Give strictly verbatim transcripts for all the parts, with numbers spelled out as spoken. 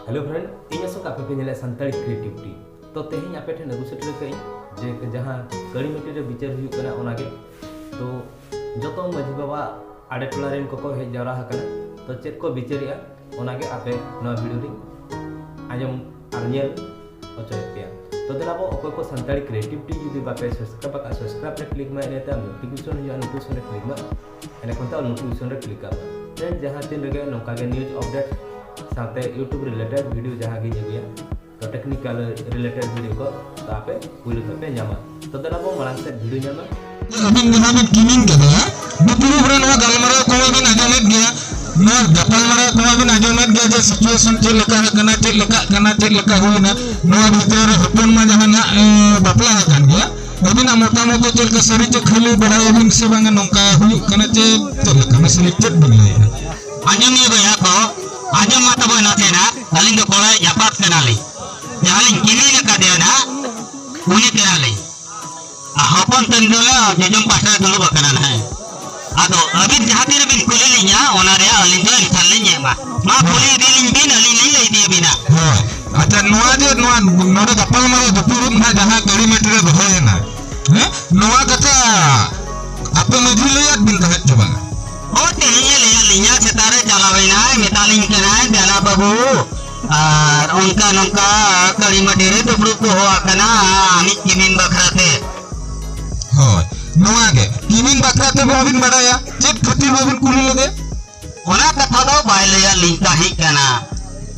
Hello friend, ᱤᱧ ᱟᱥᱚᱠ ᱟᱯᱮ ᱯᱮ ᱧᱮᱞᱮᱫ ᱥᱟᱱᱛᱟᱲᱤ Creativity᱾ ᱛᱚ ᱛᱮᱦᱮᱧ ᱟᱯᱮ ᱴᱷᱮᱱ ᱟᱹᱜᱩ ᱥᱮᱴᱮᱨ ᱟᱠᱟᱫ ᱤᱧ ᱡᱮ ᱡᱟᱦᱟᱸ ᱠᱟᱹᱲᱤ ᱢᱟᱹᱴᱤ ᱨᱮ ᱵᱤᱪᱟᱹᱨ ᱦᱩᱭᱩᱜ ᱠᱟᱱᱟ ᱚᱱᱟᱜᱮ᱾ ᱛᱚ ᱡᱚᱛᱚ ᱢᱟᱹᱡᱷᱤ ᱵᱟᱵᱟ ᱟᱲᱮ ᱴᱚᱞᱟ ᱨᱮᱱ ᱠᱚᱠᱚ ᱦᱮᱡ ᱡᱟᱣᱨᱟ ᱟᱠᱟᱱᱟ᱾ ᱛᱚ ᱪᱮᱫ ᱠᱚ ᱵᱤᱪᱟᱹᱨᱮᱜᱼᱟ ᱚᱱᱟᱜᱮ ᱟᱯᱮ ᱱᱚᱣᱟ video ᱨᱤᱧ ᱟᱸᱡᱚᱢ ᱟᱨ ᱧᱮᱞ ᱦᱚᱪᱚᱭᱮᱫ ᱯᱮᱭᱟ᱾ ᱛᱚ ᱫᱮᱞᱟ ᱵᱚ ᱚᱠᱚᱭ ᱠᱚ ᱥᱟᱱᱛᱟᱲᱤ Creativity ᱡᱩᱫᱤ ᱵᱟᱯᱮ subscribe ᱟᱠᱟᱫ, subscribe ᱨᱮ click ᱢᱮ, ᱤᱱᱟᱹ ᱛᱟᱭᱚᱢ notification ᱦᱤᱡᱩᱜᱼᱟ, notification ᱨᱮ click ᱢᱮ, ᱮᱸᱰᱮᱠᱷᱟᱱ ᱛᱚ notification ᱨᱮ click ᱠᱟᱜ ᱢᱮ᱾ ᱯᱷᱨᱮᱱᱰ, ᱡᱟᱦᱟᱸ ᱛᱤᱱ ᱨᱮᱜᱮ ᱱᱚᱝᱠᱟ ᱜᱮ news update ᱥᱟᱶᱛᱮ YouTube related video ᱡᱟᱦᱟᱸ ᱜᱤᱧ ᱟᱹᱜᱩᱭᱟ, ᱛᱚ technical related video ᱠᱚ ᱛᱚ ᱟᱯᱮ ᱯᱩᱭᱞᱩ ᱛᱮᱯᱮ ᱧᱟᱢᱟ᱾ ᱛᱚ ᱫᱮᱞᱟ ᱵᱚ ᱢᱟᱲᱟᱝ ᱥᱮᱫ video ᱧᱮᱞ ᱢᱟ᱾ ᱟᱹᱵᱤᱱ ᱡᱟᱦᱟᱸ ᱵᱤᱱ ᱠᱤᱢᱤᱱ ᱠᱟᱫᱮᱭᱟ, ᱫᱩᱯᱲᱩᱵ ᱨᱮ ᱱᱚᱣᱟ ᱜᱟᱞᱢᱟᱨᱟᱣ ᱠᱚᱢᱟ ᱵᱤᱱ ᱟᱸᱡᱚᱢᱮᱫ ᱜᱮᱭᱟ, ᱱᱚᱣᱟ ᱜᱟᱯᱟᱞᱢᱟᱨᱟᱣ ᱠᱚᱢᱟ ᱵᱤᱱ ᱟᱸᱡᱚᱢᱮᱫ ᱜᱮᱭᱟ ᱡᱮ situation ᱪᱮᱫ ᱞᱮᱠᱟ ᱟᱠᱟᱱᱟ, ᱪᱮᱫ ᱞᱮᱠᱟᱜ ᱠᱟᱱᱟ, ᱪᱮᱫ ᱞᱮᱠᱟ ᱦᱩᱭᱱᱟ᱾ ᱱᱚᱣᱟ ᱵᱷᱤᱛᱨᱤ ᱨᱮ ᱦᱚᱯᱚᱱ ᱢᱟ ᱡᱟᱦᱟᱸ ᱱᱟᱜ, ᱮ, ᱵᱟᱯᱞᱟ ᱟᱠᱟᱱ ᱜᱮᱭᱟ, ᱟᱹᱵᱤᱱᱟᱜ ᱢᱚᱛᱟᱢᱚᱛ ᱫᱚ ᱪᱮᱫ ᱞᱮᱠᱟ, ᱥᱟᱹᱨᱤ ᱪᱮ ᱠᱷᱟᱹᱞᱤ ᱵᱟᱲᱟᱭᱟᱵᱤᱱ ᱥᱮ ᱵᱟᱝᱟ, ᱱᱚᱝᱠᱟ ᱦᱩᱭᱩᱜ ᱠᱟᱱᱟ ᱪᱮ ᱪᱮᱫ ᱞᱮᱠᱟ, ᱢᱟᱥᱮ ᱪᱮᱫ ᱵᱤᱱ ᱞᱟᱹᱭᱮᱫᱼᱟ? ᱟᱸᱡᱚᱢᱤᱭᱟᱹ ᱵᱚᱭᱦᱟ ᱠᱚ, ᱟᱸᱡᱚᱢ ᱢᱟ ᱛᱟᱵᱚᱱ ᱱᱟᱥᱮᱱᱟᱜ, ᱟᱹᱞᱤᱧ ᱫᱚ ᱠᱚᱲᱟᱭ ᱡᱟᱯᱟᱜ ᱠᱟᱱᱟᱞᱤᱧ, ᱡᱟᱦᱟᱸ ᱞᱤᱧ ᱠᱤᱢᱤᱱ ᱟᱠᱟᱫᱮᱭᱟ ᱱᱟᱦᱟᱜ, ᱩᱱᱤ ᱠᱟᱱᱟᱞᱤᱧ᱾ ᱟᱨ ᱦᱚᱯᱚᱱ ᱛᱮᱫ ᱫᱚ ᱡᱚᱡᱚᱢ ᱯᱟᱦᱴᱟ ᱨᱮ ᱫᱩᱲᱩᱵ ᱟᱠᱟᱱᱟ ᱱᱟᱦᱟᱜ᱾ ᱟᱫᱚ ᱟᱹᱵᱤᱱ ᱡᱟᱦᱟᱸ ᱛᱤᱱᱟᱹᱜ ᱵᱤᱱ ᱠᱩᱞᱤ ᱞᱤᱧᱟ, ᱚᱱᱟ ᱨᱮᱭᱟᱜ ᱟᱹᱞᱤᱧ ᱫᱚ ᱮᱱᱠᱷᱟᱱ ᱞᱤᱧ ᱮᱢᱟ᱾ ᱢᱟ ᱠᱩᱞᱤ ᱤᱫᱤ ᱞᱤᱧ ᱵᱤᱱ, ᱟᱹᱞᱤᱧ ᱞᱤᱧ ᱞᱟᱹᱭ ᱤᱫᱤ ᱟᱹᱵᱤᱱᱟ᱾ ᱦᱳᱭ᱾ ᱟᱪᱪᱷᱟ, ᱱᱚᱣᱟ ᱡᱮ ᱱᱚᱣᱟ ᱱᱚᱰᱮ ᱜᱟᱯᱟᱞᱢᱟᱨᱟᱣ ᱫᱩᱯᱲᱩᱵ ᱱᱟᱦᱟᱜ ᱡᱟᱦᱟᱸ ᱠᱟᱹᱲᱤ ᱢᱟᱹᱴᱤ ᱨᱮ ᱫᱚᱦᱚᱭᱮᱱᱟ, ᱦᱮᱸ? ᱱᱚᱣᱟ ᱠᱟᱛᱷᱟ ᱟᱯᱮ ᱢᱟᱹᱡᱷᱤ ᱞᱟᱹᱭᱟᱫ ᱵᱤᱱ ᱛᱟᱦᱮᱸᱫ ᱪᱮ ᱵᱟᱝᱟ? ᱦᱳᱭ, ᱛᱮᱦᱮᱧ ᱮ ᱞᱟᱹᱭᱟᱫ ᱞᱤᱧᱟ, ᱥᱮᱛᱟᱜ ᱨᱮ ᱪᱟᱞᱟᱣ ᱮᱱᱟᱭ, ᱢᱮᱛᱟᱞᱤᱧ ᱠᱟᱱᱟᱭ, "ᱫᱮᱞᱟ ᱵᱟᱹᱵᱩ, ᱟᱨ ᱚᱱᱠᱟ ᱱᱚᱝᱠᱟ ᱠᱟᱹᱲᱤ ᱢᱟᱹᱴᱤ ᱨᱮ ᱫᱩᱯᱲᱩᱵ ᱫᱚᱦᱚ ᱟᱠᱟᱱᱟ ᱟᱢᱤᱡ ᱠᱤᱢᱤᱱ ᱵᱟᱠᱷᱨᱟ ᱛᱮ᱾" ᱦᱳᱭ, ᱱᱚᱣᱟ ᱜᱮ ᱠᱤᱢᱤᱱ ᱵᱟᱠᱷᱨᱟ ᱛᱮ ᱵᱟᱵᱤᱱ ᱵᱟᱲᱟᱭᱟ, ᱪᱮᱫ ᱠᱷᱟᱹᱛᱤᱨ ᱵᱟᱵᱤᱱ ᱠᱩᱞᱤ ᱞᱮᱫᱮ? ᱚᱱᱟ ᱠᱟᱛᱷᱟ ᱫᱚ ᱵᱟᱭ ᱞᱟᱹᱭᱟᱫ ᱞᱤᱧ ᱛᱟᱦᱮᱸ ᱠᱟᱱᱟ᱾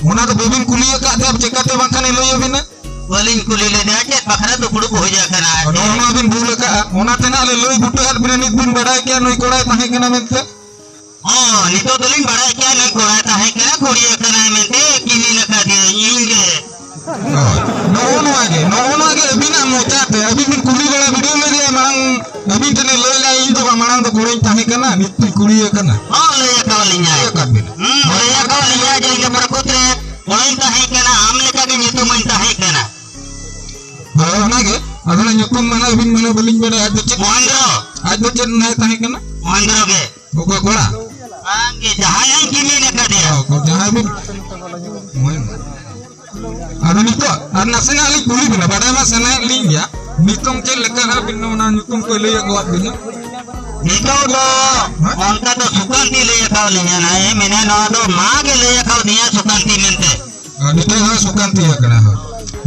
ᱚᱱᱟ ᱫᱚ ᱵᱟᱵᱤᱱ ᱠᱩᱞᱤ ᱟᱠᱟᱫ ᱛᱮ ᱪᱮᱠᱟᱛᱮ ᱵᱟᱝᱠᱷᱟᱱ ᱮ ᱞᱟᱹᱭ ᱟᱵᱤᱱᱟ? ᱵᱟᱹᱞᱤᱧ ᱠᱩᱞᱤ ᱞᱮᱫᱮᱭᱟ ᱪᱮᱫ ᱵᱟᱠᱷᱨᱟ ᱫᱩᱯᱲᱩᱵ ᱦᱩᱭ ᱟᱠᱟᱱᱟ᱾ ᱱᱚᱜᱼᱚ ᱱᱚᱣᱟ ᱵᱤᱱ ᱵᱷᱩᱞ ᱟᱠᱟᱫᱼᱟ᱾ ᱚᱱᱟ ᱛᱮ ᱱᱟᱜ ᱞᱮ ᱞᱟᱹᱭ ᱵᱩᱴᱟᱹ ᱟᱫ ᱵᱤᱱᱟ, ᱱᱤᱛ ᱵᱤᱱ ᱵᱟᱲᱟᱭ ᱠᱮᱭᱟ ᱱᱩᱭ ᱠᱚᱲᱟᱭ ᱛᱟᱦᱮᱸ ᱠᱟᱱᱟ ᱢᱮᱱᱛᱮ᱾ ᱦᱚᱸ, ᱱᱤᱛᱚᱜ ᱫᱚᱞᱤᱧ ᱵᱟᱲᱟᱭ ᱠᱮᱭᱟ ᱱᱩᱭ ᱠᱚᱲᱟᱭ ᱛᱟᱦᱮᱸ ᱠᱟᱱᱟ, ᱠᱩᱲᱤ ᱟᱠᱟᱱᱟᱭ ᱢᱮᱱᱛᱮ ᱠᱤᱢᱤᱱ ᱟᱠᱟᱫᱮᱭᱟᱹᱧ ᱤᱧ ᱜᱮ᱾ ᱦᱳᱭ᱾ ᱱᱚᱜᱼᱚ ᱱᱚᱣᱟ ᱜᱮ, ᱱᱚᱜᱼᱚ ᱱᱚᱣᱟ ᱜᱮ ᱟᱹᱵᱤᱱᱟᱜ ᱢᱚᱪᱟ ᱛᱮ, ᱟᱹᱵᱤᱱ ᱵᱤᱱ ᱠᱩᱞᱤ ᱵᱟᱲᱟ ᱵᱤᱰᱟᱹᱣ ᱞᱮᱫᱮᱭᱟ ᱢᱟᱲᱟᱝ, ᱟᱹᱵᱤᱱ ᱴᱷᱮᱱᱮ ᱞᱟᱹᱭ ᱞᱮᱫᱼᱟ, "ᱤᱧ ᱫᱚ ᱵᱟᱝ, ᱢᱟᱲᱟᱝ ᱫᱚ ᱠᱚᱲᱟᱧ ᱛᱟᱦᱮᱸ ᱠᱟᱱᱟ, ᱱᱤᱛ ᱫᱚᱧ ᱠᱩᱲᱤ ᱟᱠᱟᱱᱟ᱾" ᱦᱚᱸ, ᱞᱟᱹᱭ ᱟᱠᱟᱣᱟᱫ ᱞᱤᱧᱟᱭ᱾ ᱞᱟᱹᱭ ᱟᱠᱟᱫ ᱵᱤᱱᱟ᱾ ᱦᱩᱸ, ᱞᱟᱹᱭ ᱟᱠᱟᱣᱟᱫ ᱞᱤᱧᱟᱭ ᱡᱮ ᱤᱧ ᱫᱚ ᱯᱨᱚᱠᱨᱤᱛ ᱨᱮ ᱠᱚᱲᱟᱧ ᱛᱟᱦᱮᱸ ᱠᱟᱱᱟ, ᱟᱢ ᱞᱮᱠᱟ ᱜᱮ ᱧᱩᱛᱩᱢᱟᱹᱧ ᱛᱟᱦᱮᱸ ᱠᱟᱱᱟ᱾ ᱦᱳᱭ, ᱚᱱᱟ ᱜᱮ᱾ ᱟᱫᱚ ᱚᱱᱟ ᱧᱩᱛᱩᱢ ᱢᱟ ᱱᱟᱜ ᱟᱹᱵᱤᱱ ᱢᱟ ᱱᱟᱜ ᱵᱟᱹᱞᱤᱧ ᱵᱟᱲᱟᱭᱟ᱾ ᱟᱡ ᱫᱚ ᱪᱮᱫ? ᱢᱚᱦᱮᱱᱫᱨᱚ᱾ ᱟᱡ ᱫᱚ ᱪᱮᱫ ᱱᱟᱭ ᱛᱟᱦᱮᱸ ᱠᱟᱱᱟ? ᱢᱚᱦᱮᱱᱫᱨᱚ ᱜᱮ᱾ ᱚᱠᱚᱭ ᱠᱚᱲᱟ? ᱵᱟᱝᱜᱮ, ᱡᱟᱦᱟᱸᱭ ᱦᱚᱸᱧ ᱠᱤᱢᱤᱱ ᱟᱠᱟᱫᱮᱭᱟ᱾ ᱚ, ᱡᱟᱦᱟᱸᱭ ᱵᱤᱱ, ᱦᱳᱭ᱾ ᱟᱫᱚ ᱱᱤᱛᱚᱜ ᱟᱨ ᱱᱟᱥᱮᱱᱟᱜ ᱞᱤᱧ ᱠᱩᱞᱤ ᱵᱤᱱᱟ, ᱵᱟᱰᱟᱭ ᱢᱟ ᱥᱟᱱᱟᱭᱮᱫ ᱞᱤᱧ ᱜᱮᱭᱟ, ᱱᱤᱛᱚᱝ ᱪᱮᱫ ᱞᱮᱠᱟ ᱦᱟᱸᱜ ᱵᱤᱱ ᱚᱱᱟ ᱧᱩᱛᱩᱢ ᱠᱚ ᱞᱟᱹᱭ ᱟᱠᱟᱫ ᱵᱤᱱᱟ? ᱱᱤᱛᱚᱜ ᱫᱚ ᱦᱮᱸ? ᱚᱱᱠᱟ ᱫᱚ ᱥᱩᱠᱟᱱᱛᱤ ᱞᱟᱹᱭ ᱟᱠᱟᱫ ᱞᱤᱧᱟ, ᱱᱟᱭ ᱢᱮᱱᱟ ᱱᱚᱣᱟ ᱫᱚ ᱢᱟ ᱜᱮ ᱞᱟᱹᱭ ᱟᱠᱟᱫ ᱞᱤᱧᱟ ᱥᱩᱠᱟᱱᱛᱤ ᱢᱮᱱᱛᱮ᱾ ᱟᱨ ᱱᱤᱛᱚᱜ ᱦᱚᱸ ᱥᱩᱠᱟᱱᱛᱤ ᱟᱠᱟᱱᱟ, ᱦᱳᱭ᱾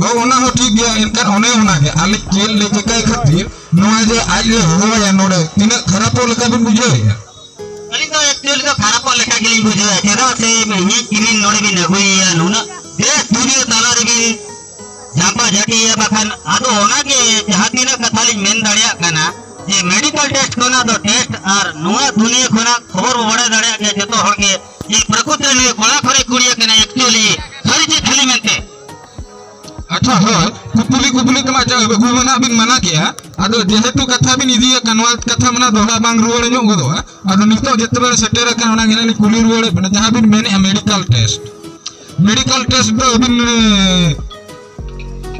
ᱦᱳᱭ, ᱚᱱᱟ ᱦᱚᱸ ᱴᱷᱤᱠ ᱜᱮᱭᱟ, ᱮᱱᱠᱷᱟᱱ ᱚᱱᱮ ᱚᱱᱟ ᱜᱮ ᱟᱞᱮ ᱪᱮᱫ ᱞᱮ ᱪᱮᱠᱟᱭ ᱠᱷᱟᱹᱛᱤᱨ ᱱᱚᱣᱟ ᱡᱮ ᱟᱡ ᱞᱮ ᱦᱚᱦᱚᱣᱟᱭᱟ ᱱᱚᱰᱮ, ᱛᱤᱱᱟᱹᱜ ᱠᱷᱟᱨᱟᱯᱚᱜ ᱞᱮᱠᱟ ᱵᱤᱱ ᱵᱩᱡᱷᱟᱹᱣᱮᱫᱼᱟ? ᱟᱹᱞᱤᱧ ᱫᱚ actually ᱫᱚ ᱠᱷᱟᱨᱟᱯᱚᱜ ᱞᱮᱠᱟ ᱜᱮᱞᱤᱧ ᱵᱩᱡᱷᱟᱹᱣᱟ, ᱪᱮᱫᱟᱜ ᱥᱮ ᱤᱧᱤᱡ ᱠᱤᱢᱤᱱ ᱱᱚᱰᱮ ᱵᱤᱱ ᱟᱹᱜᱩᱭᱮᱭᱟ, ᱱᱩᱱᱟᱹᱜ ᱫᱮᱥ ᱫᱩᱱᱤᱭᱟᱹ ᱛᱟᱞᱟ ᱨᱮᱵᱤᱱ ᱡᱷᱟᱢᱯᱟ ᱡᱷᱟᱹᱴᱤᱭᱮᱭᱟ, ᱵᱟᱠᱷᱟᱱ ᱟᱫᱚ ᱚᱱᱟᱜᱮ ᱡᱟᱦᱟᱸ ᱛᱤᱱᱟᱹᱜ ᱠᱟᱛᱷᱟ ᱞᱤᱧ ᱢᱮᱱ ᱫᱟᱲᱮᱭᱟᱜ ᱠᱟᱱᱟ ᱡᱮ medical test ᱠᱷᱚᱱᱟᱜ ᱫᱚ test ᱟᱨ ᱱᱚᱣᱟ ᱫᱩᱱᱤᱭᱟᱹ ᱠᱷᱚᱱᱟᱜ ᱠᱷᱚᱵᱚᱨ ᱵᱚ ᱵᱟᱲᱟᱭ ᱫᱟᱲᱮᱭᱟᱜ ᱜᱮᱭᱟ ᱡᱚᱛᱚ ᱦᱚᱲ ᱜᱮ ᱡᱮ ᱯᱨᱚᱠᱨᱤᱛ ᱨᱮ ᱱᱩᱭ ᱠᱚᱲᱟ ᱠᱷᱚᱱᱮ ᱠᱩᱲᱤ ᱟᱠᱟᱱᱟ, actually ᱥᱟᱹᱨᱤ ᱪᱮ ᱠᱷᱟᱹᱞᱤ ᱢᱮᱱᱛᱮ᱾ ᱟᱪᱪᱷᱟ, ᱦᱳᱭ, ᱠᱩᱯᱩᱞᱤ, ᱠᱩᱯᱩᱞᱤ ᱛᱮᱢᱟ ᱟᱪᱪᱷᱟ, ᱟᱹᱜᱩ ᱢᱟ ᱱᱟᱜ ᱵᱤᱱ ᱢᱟᱱᱟ ᱠᱮᱜᱼᱟ᱾ ᱟᱫᱚ ᱡᱮᱦᱮᱛᱩ ᱠᱟᱛᱷᱟ ᱵᱤᱱ ᱤᱫᱤᱭᱮᱫ ᱠᱟᱱ, ᱱᱚᱣᱟ ᱠᱟᱛᱷᱟ ᱢᱟ ᱱᱟᱜ ᱫᱚᱦᱲᱟ ᱵᱟᱝ ᱨᱩᱣᱟᱹᱲ ᱧᱚᱜ ᱜᱚᱫᱚᱜᱼᱟ᱾ ᱟᱫᱚ ᱱᱤᱛᱚᱜ ᱡᱮᱛᱮ ᱵᱮᱲᱟ ᱥᱮᱴᱮᱨ ᱟᱠᱟᱱ, ᱚᱱᱟ ᱜᱮ ᱱᱟᱜ ᱞᱤᱧ ᱠᱩᱞᱤ ᱨᱩᱣᱟᱹᱲᱮᱫ ᱵᱮᱱᱟ, ᱡᱟᱦᱟᱸ ᱵᱤᱱ ᱢᱮᱱᱮᱫᱼᱟ medical test, medical test ᱫᱚ ᱟᱹᱵᱤᱱ, ᱮ,